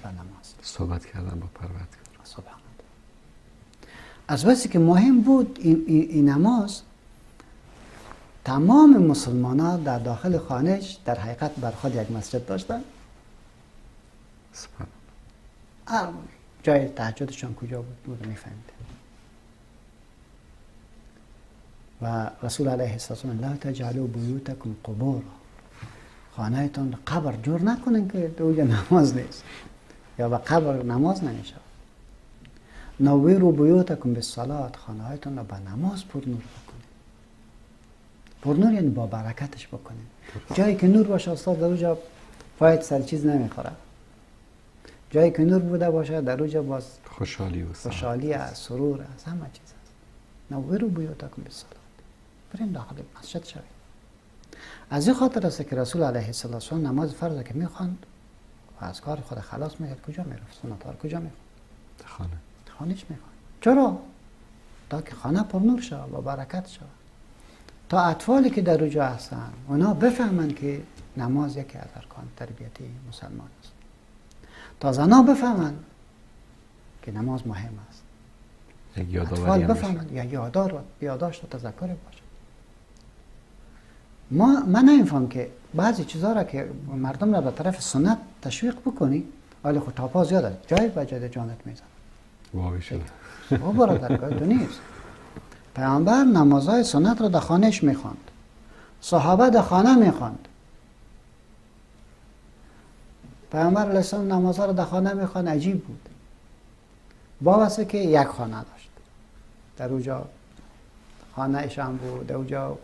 به نماز، صحبت کردن با پروردگار. سبحان الله. از بسی که مهم بود این نماز، تمام مسلمان ها در داخل خانهش در حقیقت بر خود یک مسجد داشتن. سبحان الله. جای تهجدشان کجا بود میفهمید. و رسول علیه السلام لا تجعلوا بیوتکم قبورا، خانه تان قبر جور نکنن که اونجا نماز نیست یا به قبر نماز نمیشه. نوروا بیوتکم بالصلاة، خانه هایتان را به نماز پر نور بکنید. پر نور یعنی با برکتش بکنید. جایی که نور باشه استاد در اونجا پایت سر چیز نمیخوره. جایی که نور بوده باشه در اونجا باز خوشحالی و خوشحالی است، سرور است، همه چیز است. نوروا بیوتکم بالصلاة، بریم داخل مسجد شوید. از این خاطر است که رسول علیه السلام نماز فرض که میخواند و از کار خود خلاص میکرد، کجا میرفت؟ سنت ها کجا میخوند؟ خانه. خانهش میخوند. چرا؟ تا که خانه پر نور شود و برکت شود، تا اطفالی که در اونجا هستن اونا بفهمند که نماز یکی از ارکان تربیتی مسلمان است، تا زنا بفهمند که نماز مهم است، اطفال بفهمند، یا یاددار یادداشت و تذکر باشه. من نمیفهم که بعضی چیزا را که مردم را به طرف سنت تشویق بکنی، ولی خب تاپا زیاد است، جای به جای جانت میزنه. واوی شده. او برادر کار تو نیست. پیامبر نمازهای سنت را در خانهش میخواند، صحابه در خانه میخواند. پیامبر علیه السلام نمازها را در خانه میخواند، عجیب بود. با واسه که یک خانه داشت، در اونجا خانه ایشان بود، در اونجا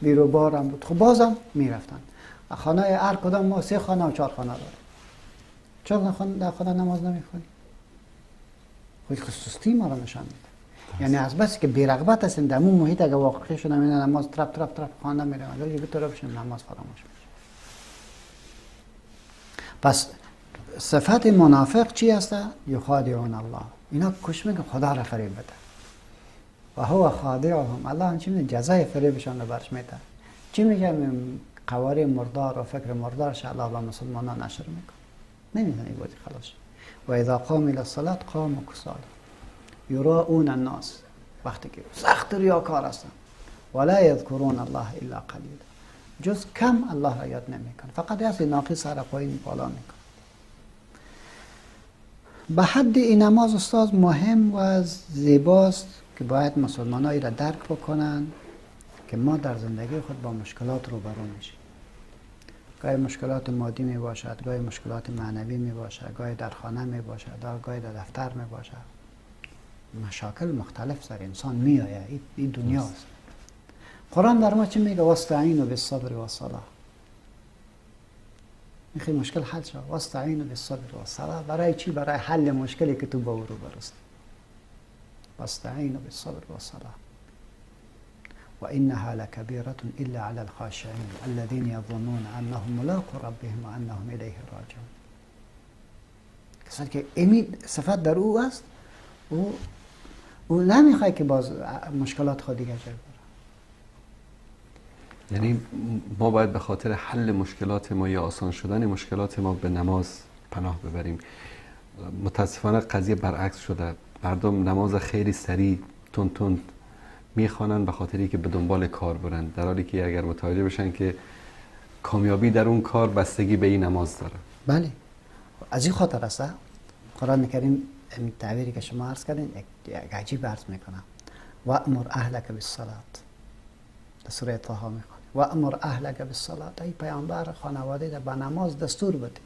بیروبار هم بود، خب بازم میرفتن. خانه هر کدام ما 3 خانه و 4 خانه داریم. چرا در خانه نماز نمیخوانی؟ خب خصوصی ما را نشان میده. یعنی از بس که بی‌رغبت هستیم در اون محیط، اگه واقع شدن نماز ترپ ترپ ترپ خانه میرم، اگر یه طرفش نماز فراموش میشه. پس صفت منافق چی هست؟ یخادعون الله. اینا کوشش میکنن خدا را فریب بده. و هو خادعهم. الله هم چی میده؟ جزای فریبشان رو برش میده. چی میگه؟ قواری مردار و فکر مردارش الله به مسلمانان نشر میکنه. نمیدونه این بازی خلاص. و اذا قاموا الى الصلاه قاموا کسالى یراؤون الناس. وقتی که سخت ریاکار هستن، ولا یذکرون الله الا قلیلا، جز کم الله را یاد نمیکنه، فقط یه ناقص سر پایین بالا میکنه. به حد این نماز استاد مهم و زیباست که باید مسلمانایی را درک بکنن که ما در زندگی خود با مشکلات روبرو میشیم. گاهی مشکلات مادی می باشد، گاهی مشکلات معنوی می باشد، گاهی در خانه می باشد، گاهی در دفتر می باشد. مشاکل مختلف سر انسان می آید. این دنیا است. قرآن در ما چی میگه؟ واستعینوا بالصبر والصلاه. این خیلی مشکل حل شد. واستعینوا بالصبر والصلاه. برای چی؟ برای حل مشکلی که تو با او روبرو هستی. واستعینوا بالصبر والصلاه وإنها لكبيرة إلا على الخاشعين الذين يظنون أنهم ملاقو ربهم وأنهم إليه راجعون. کسانی که این صفت در او است، او نمیخواد که باز مشکلات خود دیگه جای بره. یعنی ما باید به خاطر حل مشکلات ما یا آسان شدن مشکلات ما به نماز پناه ببریم. متاسفانه قضیه برعکس شده. مردم نماز خیلی سریع تند تند میخوانن به خاطری که به دنبال کار برن، در حالی که اگر متوجه بشن که کامیابی در اون کار بستگی به این نماز داره. بله، از این خاطر است قرآن کریم این تعبیری که شما عرض کردین یک عجیب عرض میکنم. وامر اهلک بالصلاه، در سوره طه میخوانیم وامر اهلک بالصلاه، ای پیامبر خانواده در به نماز دستور بده،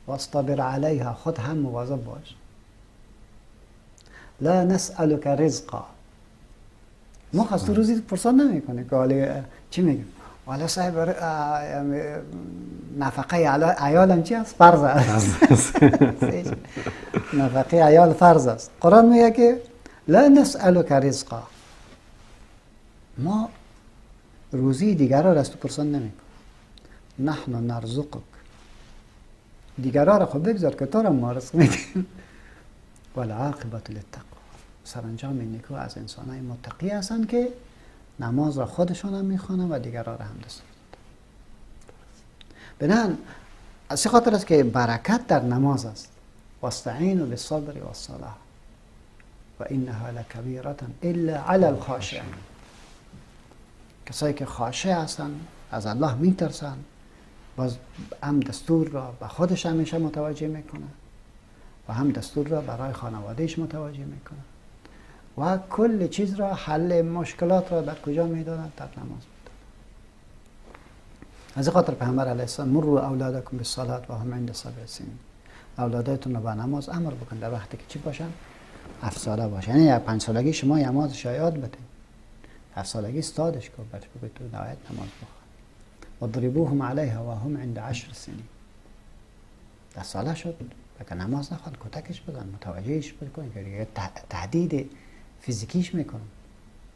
واصطبر علیها، خود هم مواظب باش، لا نسألک رزقا. ما خواست روزی پرسان نمیکنه که حالا چی میگیم؟ حالا صاحب نفقه عیالم چی است؟ فرض است. نفقه عیال فرض است. قرآن میگه که لا نسألک رزقا، ما روزی دیگران را از تو پرسان نمیکنیم. نحن نرزقک، دیگران را خب بگذار که تو را ما رزق میدیم. والعاقبة للتقوی، سرانجام نیکو از انسان‌های متقی هستند که نماز را خودشان هم میخوانند و دیگران را هم دستور دادند. بنابراین از این خاطر است که برکت در نماز است. واستعینوا بالصبر والصلاه و انها لکبیرة الا علی الخاشعین. کسایی که خاشع هستند، از الله میترسند، باز هم دستور را به خودش همیشه متوجه میکنه و هم دستور را برای خانوادهش متوجه میکنه و کل چیز را، حل مشکلات را در کجا میدانند؟ در نماز میدانند. از خاطر پیامبر علیه السلام مروا اولادکم بالصلاه و هم عند سبع سنین، اولادتون رو به نماز امر بکن در وقتی که چی باشن؟ 7 ساله باشن. یعنی 5 سالگی شما نمازش یاد بده، 7 سالگی استادش کن، برش بگو تو نهایت نماز بخوان. و ضربوهم علیها و هم عند 10 سنین، 10 ساله شد اگه نماز نخوان کتکش بزن، متوجهش بکن که تهدید فیزیکیش میکنم.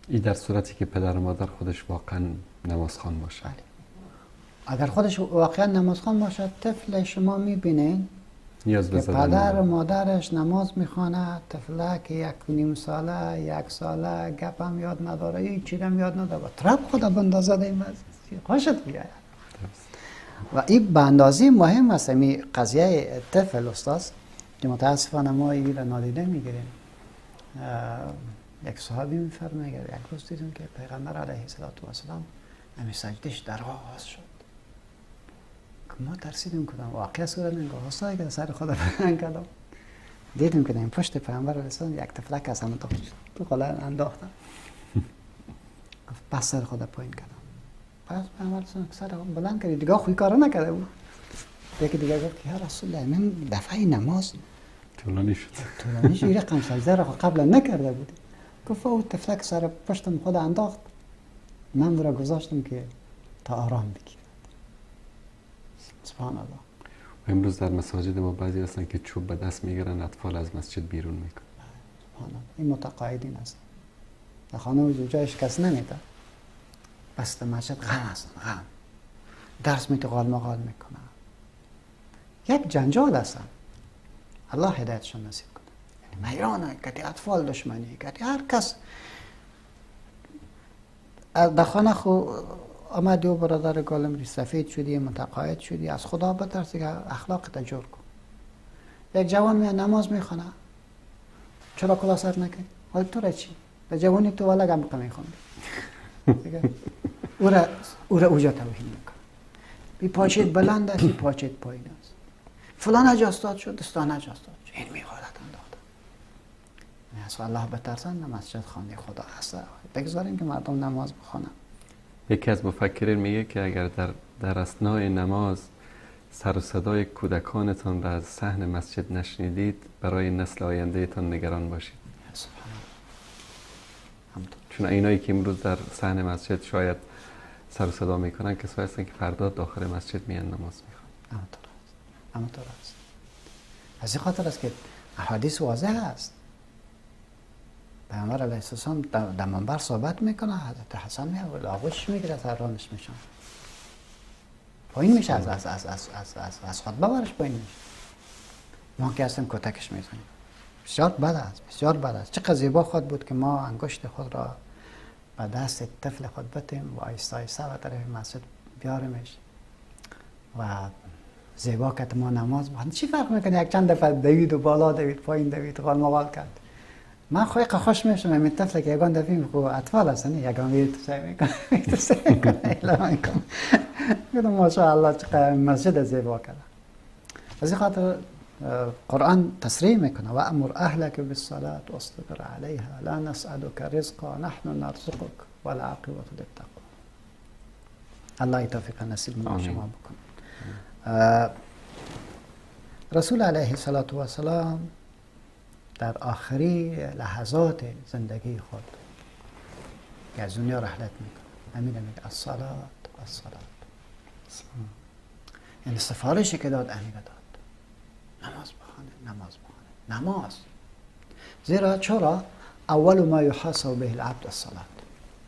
این در صورتی که پدر و مادر خودش واقعا نمازخوان باشه. بله. اگر خودش واقعا نمازخوان باشد، طفل شما میبینین نیاز به که پدر و مادرش نماز میخوانه، طفله که 1.5 ساله، 1 ساله، گپ هم یاد نداره، هیچ چیز هم یاد نداره، ترپ خدا بندازه دیم خوشت بیاید. و این به اندازه مهم است این قضیه طفل استاد که متاسفانه ما این را نادیده میگیریم. یک صحابی میفرماید یک روز دیدم که پیغمبر علیه الصلاة والسلام همین سجدش دراز شد که ما ترسیدیم کدام واقعا صورت نگاه استاد که سر خود بلند کردم، دیدیم که این پشت پیغمبر علیه السلام یک طفلک از همون تو قلعه انداختم، پس سر خود پایین کردم، پس پیغمبر سر بلند کرد دیگه خوی کارو نکرده بود. یکی دیگه گفت که یا رسول الله من دفعه نماز طولانی شد، طولانی شد، این رقم سجده را قبلا نکرده بود. گفت او طفلک سر پشتم خود انداخت، من را گذاشتم که تا آرام بگیرد. سبحان الله. امروز در مساجد ما بعضی هستن که چوب به دست میگیرن اطفال از مسجد بیرون میکنن. سبحان الله. این متقاعدین هستن، در خانه و جایش کس نمیده، بس در مسجد غم هستن، غم درس میته قال مقال میکنن، یک جنجال هستن. الله هدایتشان نصیب کنه. یعنی میرانه کتی اطفال دشمنی کتی هر کس در خانه خو آمدی و برادر گالم ری سفید شدی، متقاعد شدی، از خدا بترسی که اخلاق جور کن. یک جوان میاد نماز میخونه، چرا کلا سر نکنی؟ حالا تو را چی؟ در جوانی تو والا گم میخوندی. او را اوجا توهین میکنه. بی پاچید بلند است، بی پاچید پایین است. فلان اجاستاد شد، دستان اجاستاد شد. این میخوادت انداختن. از الله بترسن، مسجد خانه خدا هست، بگذاریم که مردم نماز بخوانند. یکی از مفکرین میگه که اگر در اثناء نماز سر و صدای کودکانتان را از صحن مسجد نشنیدید، برای نسل آینده تان نگران باشید. سبحان الله. چون اینایی که امروز در صحن مسجد شاید سر و صدا میکنن کسایی هستن که فردا داخل مسجد میان نماز میخوان. همونطور است. از این خاطر است که احادیث واضح است. پیامبر علیه السلام در منبر صحبت میکنه، حضرت حسن میاد آغوشش میگیره، سرانش میشن پایین میشه، از از از از از از از خطبه برش پایین میشه. ما که هستیم کتکش میزنیم. بسیار بد است، بسیار بد است. چقدر زیبا خود بود که ما انگشت خود را به دست طفل خود بتیم و آیسته آیسته به طرف مسجد بیاریمش و زیبا که ما نماز بخوانیم. چی فرق میکنه یک چند دفعه دوید و بالا دوید، پایین دوید، قال مقال کرد. من خیلی خوش میشم همین طفل که یگان دفعه میگه اطفال هستن، یگان میره تو سعی میکنه، تو سعی میکنه، اعلام میکنه. میگم ماشاءالله چقدر مسجد زیبا کرده. از این خاطر قرآن تصریح میکنه و امر اهلک بالصلاة واصطبر علیها لا نسألک رزقا نحن نرزقک والعاقبة للتقوى. الله توفیق نصیب ما شما بکنه. رسول علیه الصلاة والسلام در آخری لحظات زندگی خود که از دنیا رحلت میکنه، امین میگه الصلاة الصلاة. یعنی سفارشی که داد امین داد، نماز بخوانه، نماز بخوانه، نماز. زیرا چرا؟ اول ما یحاسب به العبد الصلاة.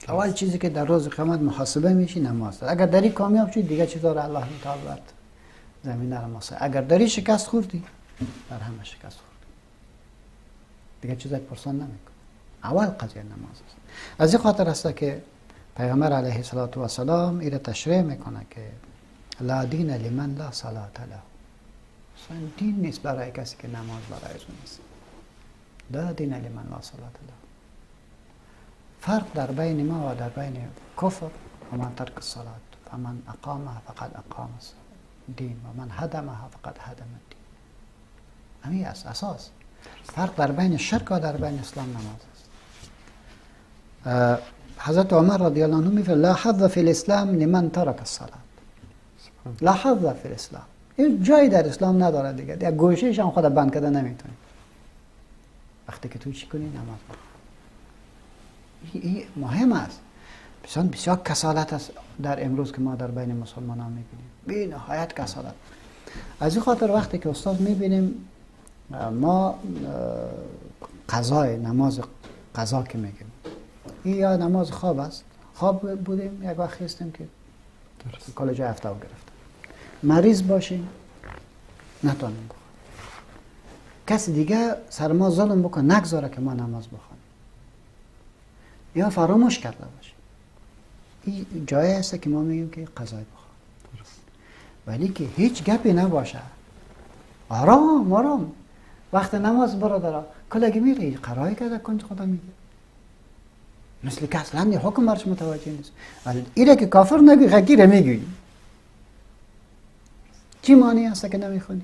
اول چیزی که در روز قیامت محاسبه میشی نماز. اگر دری کامیاب شدی دیگه چیزا رو الله تعالی برات زمینه رو مساعد. اگر دری شکست خوردی بر همه شکست خوردی، دیگه چیزای پرسان نمیکنه. اول قضیه نماز است. از این خاطر است که پیغمبر علیه الصلاة والسلام ایره تشریح میکنه که لا دین لمن لا صلاة له. اصلا دین نیست برای کسی که نماز برای او نیست. لا دین لمن لا صلاة له. فرق در بین ما و در بین کفر و من ترک الصلاة، فمن اقامها فقد اقام الدین و من هدمها فقد هدم الدین. همین است اساس. فرق در بین شرک و در بین اسلام نماز است. حضرت عمر رضی الله عنه میفرماید لا حظ فی الاسلام لمن ترک الصلاة. لا حظ فی الاسلام. این جایی در اسلام نداره دیگه. یک گوشه‌ش هم خود بند کرده نمیتونی. وقتی که تو چی کنی نماز بخوانی. این مهم است. بسیار بسیار کسالت است در امروز که ما در بین مسلمانان میبینیم. بی نهایت کسالت. از این خاطر وقتی که استاد میبینیم ما قضای نماز قضا که میگیم، این یا نماز خواب است، خواب بودیم یک وقت هستیم که کالج افتاو گرفتم. مریض باشیم نتونیم بخوانیم. کسی دیگه سر ما ظلم بکنه، نگذاره که ما نماز بخوانیم یا فراموش کرده باشیم. این جایی هست که ما میگیم که قضای بخوان. ولی که هیچ گپی نباشه، آرام آرام وقت نماز برادرها کلگی میره قرای کرده کنج خدا میگه، مثل که اصلا حکم برش متوجه نیست. ایره که کافر نگوی غگیره میگویی. چی معنی هست که نمیخونی؟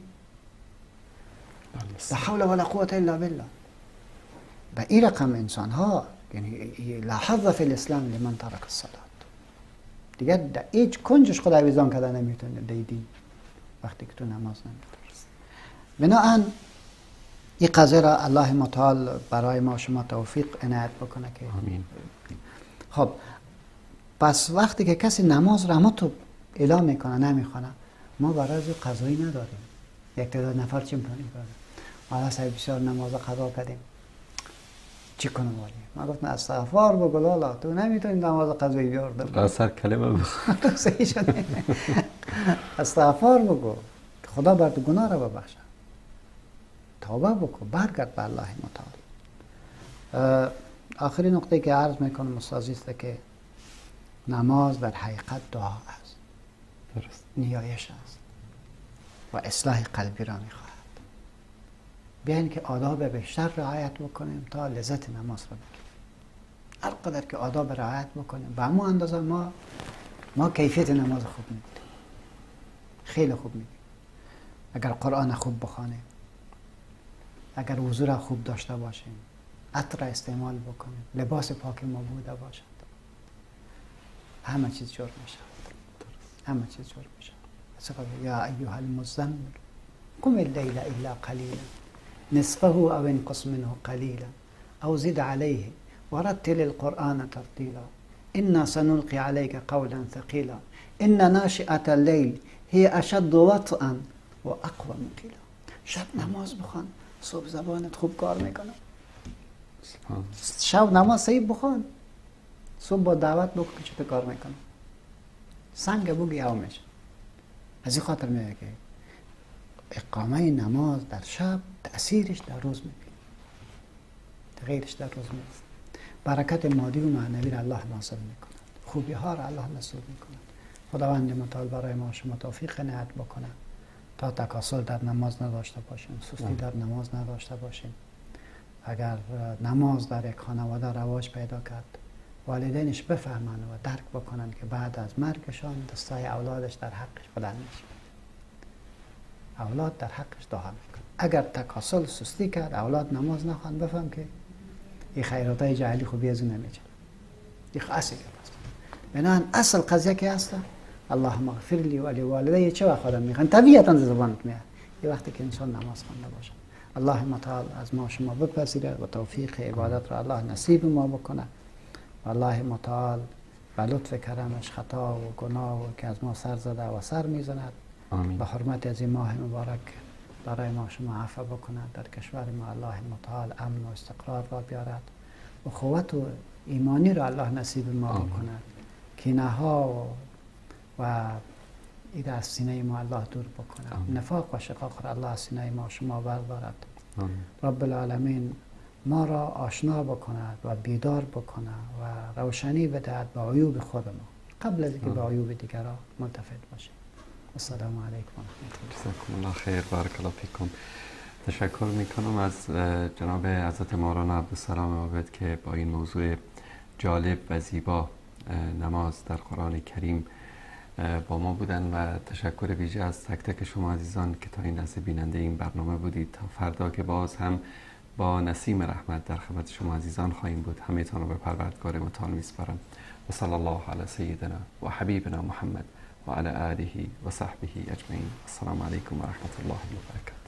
لا حول ولا قوة الا بالله. به این رقم انسان ها، یعنی لا حظ فی الاسلام لمن ترک الصلاة. دیگه در هیچ کنجش خود آویزان کرده نمیتونه دیدی وقتی که تو نماز نمیخونی. بناهن این قضیه را الله متعال برای ما شما توفیق عنایت بکنه که آمین. خب پس وقتی که کسی نماز را ما تو اعلام میکنه نمیخونه، ما برای از قضایی نداریم. یک تعداد نفر چی میکنیم؟ حالا صاحب بسیار نماز قضا کردیم، چی کنم والی؟ ما گفتم استغفار بگو لالا، تو نمیتونی نماز قضایی بیاردم. سر کلمه بخون. صحیح شده. استغفار بگو خدا بر تو گناه را ببخشه، توبه بکن، برگرد به الله متعال. آخرین نقطه که عرض میکنم استاد است که نماز در حقیقت دعا است. درست. نیایش است و اصلاح قلبی را میخواهد. بیاین که آداب بیشتر رعایت بکنیم تا لذت نماز را بگیریم. هر قدر که آداب رعایت بکنیم به همون اندازه ما کیفیت نماز خوب میگیریم، خیلی خوب میگیریم. اگر قرآن خوب بخوانیم، اگر وضو را خوب داشته باشیم، عطر استعمال بکنیم، لباس پاک ما بوده باشد، همه چیز جور میشود. همه چیز جور میشود. یا ایها المزمل قم اللیل الا قلیلا نصفه او انقص منه قلیلا او زد علیه ورتل القرآن ترتیلا انا سنلقی علیک قولا ثقیلا ان ناشئة اللیل هی اشد وطئا و اقوم قیلا. شب نماز بخوان، صبح زبانت خوب کار میکنه. شب نماز صحیح بخوان، صبح با دعوت بکن که چطور کار میکنه. سنگ بگی او میشه. از این خاطر میگه که اقامه نماز در شب تأثیرش در روز میبینی، تغییرش در روز میبینی. برکت مادی و معنوی را الله نازل میکند، خوبی ها را الله نصیب میکند. خداوند متعال برای ما شما توفیق عنایت بکنه تا تکاسل در نماز نداشته باشیم، سستی در نماز نداشته باشیم. اگر نماز در یک خانواده رواج پیدا کرد، والدینش بفهمند و درک بکنند که بعد از مرگشان دستای اولادش در حقش بلند میشه، اولاد در حقش دعا میکنه. اگر تکاسل سستی کرد، اولاد نماز نخوان، بفهم که این خیراتای جعلی خوبی از اون نمیشه. این اصل است. بنابراین اصل قضیه که هست، اللهم اغفر لی و لوالدی، چه وقت آدم میخوان طبیعتا زبانت میاد یه وقتی که انسان نماز خوانده باشه. الله متعال از ما شما بپذیره و توفیق عبادت را الله نصیب ما بکنه. و الله متعال به لطف کرمش خطا و گناه و که از ما سر زده و سر میزند به حرمت از این ماه مبارک برای ما شما عفو بکنه. در کشور ما الله متعال امن و استقرار را بیارد و قوت و ایمانی را الله نصیب ما بکند. کینه ها و ایده از سینه ما الله دور بکنه. نفاق و شقاق را الله از سینه ما شما بردارد. رب العالمین ما را آشنا بکند و بیدار بکنه و روشنی بدهد به عیوب خود ما قبل از اینکه به عیوب دیگران ملتفت باشیم. السلام علیکم و رحمت الله. جزاکم الله خیر، بارک الله فیکم. تشکر میکنم از جناب حضرت مولانا عبدالسلام عابد که با این موضوع جالب و زیبا نماز در قرآن کریم با ما بودن و تشکر ویژه از تک تک شما عزیزان که تا این لحظه بیننده این برنامه بودید. تا فردا که باز هم با نسیم رحمت در خدمت شما عزیزان خواهیم بود، همه‌تان رو به پروردگار متعال میسپارم. و صلی الله علی سیدنا و حبیبنا محمد و علی آله و صحبه اجمعین. السلام علیکم و رحمت الله و برکاته.